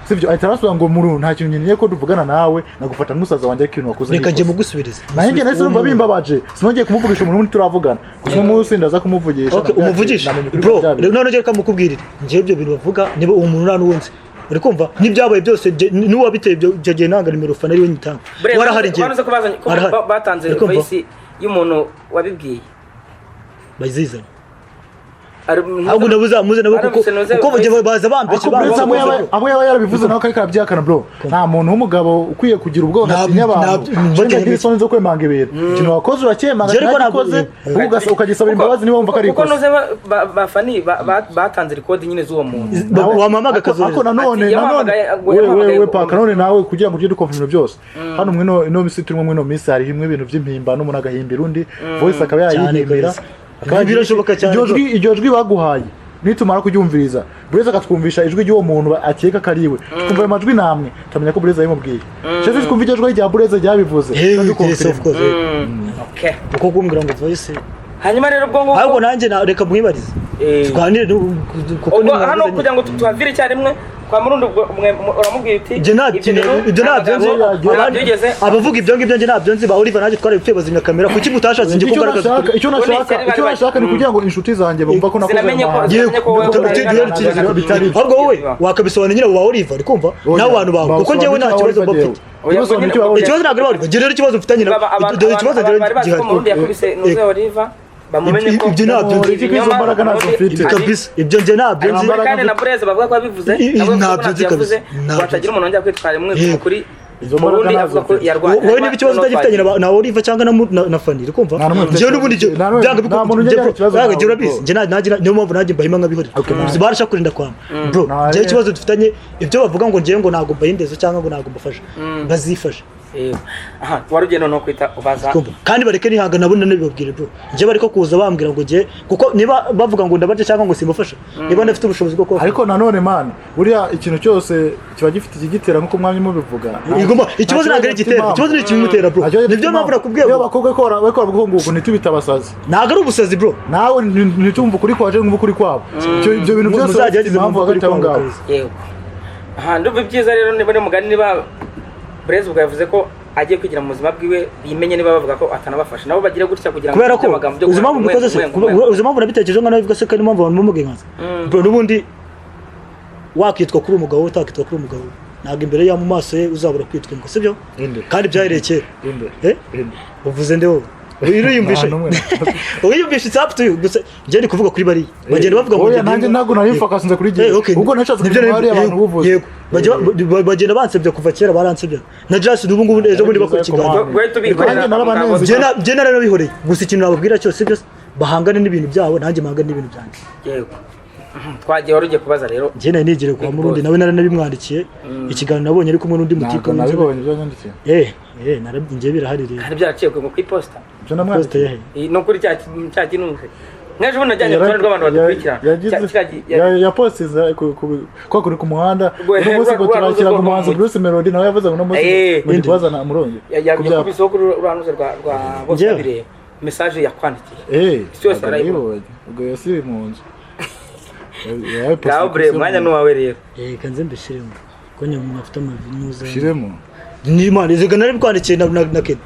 [SPEAKER 1] sibyo? Ahita arasubiza ngo muru nta kintu nkeneye ko tuvugana nawe, nagufata nk'umusaza wanjye, ariko ibintu wakoze
[SPEAKER 2] Reka njye
[SPEAKER 1] ni ikosa.
[SPEAKER 2] mugusubirize.
[SPEAKER 1] Nanjye njye nahise numva bimbabaje, sinongeye kumuvugisha umuntu wundi turavugana gusa uno munsi ndaza kumuvugisha.
[SPEAKER 2] Okay, umuvugishe.
[SPEAKER 1] Namenye ukuri
[SPEAKER 2] Bro,
[SPEAKER 1] kwa bya bintu.
[SPEAKER 2] none reka mukubwirire. Njyewe ibyo bintu bavuga niba uwo muntu nta n'uwunzi. Uri kumva? N'ibyabaye byose n'uwabiteye ibyo icyo gihe nanga nimero Fana ariwe nyitanga.
[SPEAKER 3] Bre,
[SPEAKER 2] Warahari njyewe.
[SPEAKER 3] wanuze ko bazanye ko
[SPEAKER 2] Arahari.
[SPEAKER 3] batanze
[SPEAKER 2] Uri kumva?
[SPEAKER 3] voice y'umuntu wabibwiye.
[SPEAKER 2] Bazizana.
[SPEAKER 3] Ari-
[SPEAKER 2] Ahubwo nabuze nabo kuko
[SPEAKER 3] Baramutse nuze
[SPEAKER 2] kuko
[SPEAKER 3] voice-
[SPEAKER 2] njye baza bambeshye
[SPEAKER 1] Ariko Blaise
[SPEAKER 2] bambeshye.
[SPEAKER 1] abo yaba yarabivuze nawe akariko arabyihakana bro. Nta muntu w'umugabo ukwiye kugira ubwoba atinya abantu cyangwa agira isoni zo kwemanga ibintu. Ikintu wakoze uracyemanga,
[SPEAKER 2] Njye ariko ntabwo-
[SPEAKER 1] ntagikoze ukagisabira imbabazi niba wumva ko ari
[SPEAKER 3] Kuko
[SPEAKER 1] ikosa.
[SPEAKER 3] nuze ba Fani batanze record nyine z'uwo muntu.
[SPEAKER 2] Wampamaga
[SPEAKER 1] Ariko
[SPEAKER 2] akazohereza.
[SPEAKER 1] nanone
[SPEAKER 3] Ati,
[SPEAKER 1] nanone
[SPEAKER 3] yamuhamagaye
[SPEAKER 1] we paka none nawe kugira ngo ujye dukomfa ibintu byose hano mwino ino misi turimo, mwino minsi hari imwe ibintu by'impimbano, umuntu agahimbira undi voice akaba yayihimbira.
[SPEAKER 2] Cyane kabisa. Birashoboka cyane.
[SPEAKER 1] Iryo jwi baguhaye nitumara kuryumviriza Blaise akatwumvisha ijwi ry'uwo muntu akeka ko ari iwe, twumva ayo majwi namwe turamenya ko Blaise yabimubwiye, cyangwa se twumva iryo jwi rya Blaise ryabivuze.
[SPEAKER 2] Hey, yes, of course.
[SPEAKER 3] Okay.
[SPEAKER 2] Uko kumbwira ngo voice.
[SPEAKER 3] Hanyuma rero ubwo ngubwo
[SPEAKER 2] Ahubwo nanjye reka mwibarize. Tuganire kuko
[SPEAKER 3] Ubwo
[SPEAKER 2] nimwe
[SPEAKER 3] hano
[SPEAKER 2] mwavuze
[SPEAKER 3] kugira ngo tuhavire icyarimwe kwa Murundi, ubwo uramubwira uti
[SPEAKER 2] Ibyo ntabyo ibyo ntabyo nzi.
[SPEAKER 3] ntabyo ugeze
[SPEAKER 2] Abavuga ibyo ngibyo njye ntabyo nzi. Ba Oliver nanjye twarabipfuye bazimya kamera, kuki mutashatse njye
[SPEAKER 1] Icyo
[SPEAKER 2] kugaragaza
[SPEAKER 1] nashaka
[SPEAKER 2] ukuri?
[SPEAKER 1] icyo nashaka icyo nashaka ni kugira ngo inshuti zanjye bumva ko nakoze
[SPEAKER 3] Zinamenye ko-
[SPEAKER 1] amahano.
[SPEAKER 3] zinamenye ko wowe
[SPEAKER 1] bitari ibyo.
[SPEAKER 2] Ahubwo wowe wakabisobanura nyine abo ba Oliver, uri kumva, n'abo bantu bawe, kuko njyewe nta kibazo mba mfite. Ikibazo ntabwo ari ba Oliver, njye rero ikibazo mfitanye na dore ikibazo njyewe
[SPEAKER 3] bari bazi ko
[SPEAKER 2] gihari.
[SPEAKER 3] Murundi yakubise nuze Oliver, bamumenye ko
[SPEAKER 2] Ibyo ntabyo nzi.
[SPEAKER 1] Izo mbaraga ntabwo mfite.
[SPEAKER 2] Kabisa ibyo njye ntabyo nzi.
[SPEAKER 3] Kandi na Blaise bavuga ko yabivuze, nawe
[SPEAKER 2] Ntabyo nzi
[SPEAKER 3] yavuze
[SPEAKER 2] kabisa. Ntabyo
[SPEAKER 3] watagira
[SPEAKER 2] nzi.
[SPEAKER 3] umuntu wongera kwitwara imwe
[SPEAKER 2] Yego.
[SPEAKER 3] kuri
[SPEAKER 1] Izo mbaraga
[SPEAKER 3] Murundi
[SPEAKER 1] ntazo
[SPEAKER 3] avuga ko
[SPEAKER 1] mfite.
[SPEAKER 3] yarwaye.
[SPEAKER 2] Wowe niba ikibazo utagifitanye na Oliver cyangwa na Fanny, uri kumva?
[SPEAKER 1] Nta n'umwe mfite
[SPEAKER 2] Njyewe n'ubundi
[SPEAKER 1] ikibazo.
[SPEAKER 2] byanga
[SPEAKER 1] Nta muntu ujya agira ikibazo
[SPEAKER 2] byanga
[SPEAKER 1] nawe,
[SPEAKER 2] njye urabizi.
[SPEAKER 1] bro.
[SPEAKER 2] Njye niyo mpamvu nanjye mbahima nkabihorera. Barashaka kurinda kwama. Bro,
[SPEAKER 1] Nta-
[SPEAKER 2] njyewe ikibazo dufitanye, ibyo bavuga ngo njyewe ngo ntabwo mbahindezo cyangwa ngo ntabwo mbafasha, bazifasha.
[SPEAKER 3] Yego. Aha wari ugiye noneho kwita ubaza.
[SPEAKER 2] Kumva? Kandi bareke nihanga nabo nanabibabwire, bro. Njye bariko kuza bambwira ngo njye, kuko niba bavuga ngo ndabarya cyangwa ngo simbafasha, niba ndafite ubushobozi bwo kubafasha.
[SPEAKER 1] Ariko nanone man, buriya ikintu cyose kiba gifite ikigitera nk'uko mwamye mubivuga.
[SPEAKER 2] Igomba ikibazo ntabwo ari igitera, ikibazo ni ikibimutera, bro. Nibyo mpamvu nakubwiye
[SPEAKER 1] iyo
[SPEAKER 2] ngo
[SPEAKER 1] abakobwa ko bariko baravuga ngo ubu ntitubite abasazi.
[SPEAKER 2] Ntabwo ari ubusazi, bro.
[SPEAKER 1] Nawe ntitumve ukuri kwaje, ngumve ukuri kwabo. Ibyo bintu byose bifite
[SPEAKER 2] Muzagerageze
[SPEAKER 1] impamvu
[SPEAKER 2] mwumve ukuri
[SPEAKER 1] hagati aho
[SPEAKER 2] kwabo
[SPEAKER 1] ngaho.
[SPEAKER 2] kabisa.
[SPEAKER 3] Yego. Aha ndumva ibyiza rero niba ni mugani, niba Blaise ubwo yavuze ko agiye kwigira mu buzima bwiwe, bimenye niba bavuga ko atanabafasha, nabo bagire gutya kugira ngo
[SPEAKER 2] Kubera ko
[SPEAKER 3] ibyo magambo byo
[SPEAKER 2] uzi impamvu mbikoze se, uzi impamvu nabitekerejeho nkanabivuga se, kandi impamvu abantu bamubwiye nkaza, bro, n'ubundi wakitwa kuri umugabo, utakitwa kuri umugabo, ntabwo imbere ya mu maso ye uzabura kwitwa imbwa, sibyo?
[SPEAKER 1] Inde.
[SPEAKER 2] Kandi byahereye kera.
[SPEAKER 1] Inde.
[SPEAKER 2] Eh?
[SPEAKER 1] Inde.
[SPEAKER 2] Uvuze nde wowe? Uriyumvishe?
[SPEAKER 1] Nta n'umwe.
[SPEAKER 2] Uriyumvishe? It's up to you. Gusa njye ndi kuvuga kuri bariya bagenda bavuga ngo
[SPEAKER 1] Oya,
[SPEAKER 2] njye
[SPEAKER 1] nanjye ntabwo nari mfakasinze kuri
[SPEAKER 2] Eh, okay.
[SPEAKER 1] jye, ubwo nashatse
[SPEAKER 2] Nibyo
[SPEAKER 1] kuvuga hariya abantu
[SPEAKER 2] yego,
[SPEAKER 1] buvuze.
[SPEAKER 2] yego. Bagenda bansebya kuva kera, baransebya na Just n'ubu ngubu, ejo bundi bakora ikiganiro.
[SPEAKER 3] Guhita ubikorera.
[SPEAKER 1] Nanjye narabanenze.
[SPEAKER 2] Njye narabihoreye. Gusa ikintu nababwira cyose, byose bahangane n'ibintu byabo, nanjye mpangane n'ibintu byanjye.
[SPEAKER 3] Yego. Twagiye, wari ugiye kubaza rero.
[SPEAKER 2] Njye nari nigiriye kwa
[SPEAKER 3] Big
[SPEAKER 2] Murundi
[SPEAKER 3] Boss.
[SPEAKER 2] nawe naranabimwandikiye, ikiganiro nabonye ari kumwe n'undi mutipe
[SPEAKER 1] Ntabwo
[SPEAKER 2] w'inzobe.
[SPEAKER 1] nabibonye ibyo yanyandikiye.
[SPEAKER 2] Eh, narabye njye, birahari rero.
[SPEAKER 3] Kandi byaraciye ku iposita.
[SPEAKER 1] Ibyo
[SPEAKER 2] Posta
[SPEAKER 1] namwandikiye.
[SPEAKER 2] yahe?
[SPEAKER 3] No kuri cya kinunze nk'ejo bundi najyanye urutonde rw'abantu badukurikira.
[SPEAKER 1] Yaposize kwa kuri ku muhanda uno munsi ngo turakira ngo umuhanzi Bruce Melody nawe yavuze ngo uno munsi ngo ndi kubazana Murundi ku byapa.
[SPEAKER 3] Yakubiseho kuri uranuze rwa bose
[SPEAKER 2] Njyewe?
[SPEAKER 3] babireba message yakwandikiye.
[SPEAKER 1] Eh,
[SPEAKER 3] Isi yose
[SPEAKER 1] ntabwo
[SPEAKER 3] yarayibonye.
[SPEAKER 1] nayibonye. Ubwo yasiri mu nzu.
[SPEAKER 3] Ngaho bre, umwanya ni uwawe rero.
[SPEAKER 2] Eh, kanze mbishyiremo ko nyuma afite amavinuza.
[SPEAKER 1] Ushyiremo.
[SPEAKER 2] Ni Imana iziga, narabikwandikiye na Ken.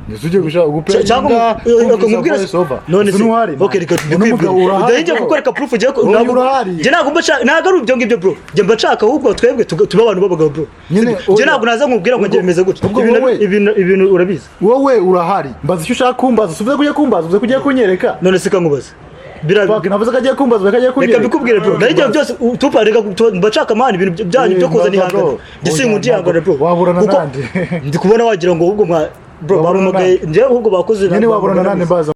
[SPEAKER 1] Ndetse ugiye gushaka
[SPEAKER 2] Cyangwa nkubwira
[SPEAKER 1] voice over.
[SPEAKER 2] None se
[SPEAKER 1] ntuhari?
[SPEAKER 2] Okay, reka
[SPEAKER 1] n'umugabo
[SPEAKER 2] tubikwibwire.
[SPEAKER 1] urahari.
[SPEAKER 2] Ndajya kukwereka proof ugiye
[SPEAKER 1] Wowe urahari.
[SPEAKER 2] Njye ntabwo mba nshaka, ntabwo ari ibyo ngibyo, bro. Njye mba nshaka ahubwo twebwe tube abantu b'abagabo, bro.
[SPEAKER 1] Nyine,
[SPEAKER 2] Njye
[SPEAKER 1] oya.
[SPEAKER 2] ntabwo naza nkubwira ngo njye bimeze gutya.
[SPEAKER 1] Ubwo
[SPEAKER 2] Ibintu
[SPEAKER 1] wowe-
[SPEAKER 2] ibintu urabizi.
[SPEAKER 1] Wowe urahari, mbaza icyo ushaka kumbaza. Uvuze ko ugiye kumbaza, uvuze ko ugiye kunyereka.
[SPEAKER 2] None se kankubaza bira
[SPEAKER 1] Fuck, navuze ko agiye kumbaza, uvuze ko agiye
[SPEAKER 2] reka
[SPEAKER 1] kunyereka.
[SPEAKER 2] mbikubwire, bro. Nari ibyo byose tupa, reka mba nshaka man ibintu byanyu
[SPEAKER 1] Eh,
[SPEAKER 2] byo kuzana
[SPEAKER 1] mbaza,
[SPEAKER 2] ihangana.
[SPEAKER 1] bro.
[SPEAKER 2] Njye sinkunda
[SPEAKER 1] Oya,
[SPEAKER 2] ihangana, bro.
[SPEAKER 1] waburana
[SPEAKER 2] Kuko
[SPEAKER 1] nande?
[SPEAKER 2] ndi kubona wagira ngo ahubwo mwa bro
[SPEAKER 1] Waburana
[SPEAKER 2] bampamagaye
[SPEAKER 1] nande?
[SPEAKER 2] njye ahubwo bakoze
[SPEAKER 1] Nyine waburana nande? Mbaza.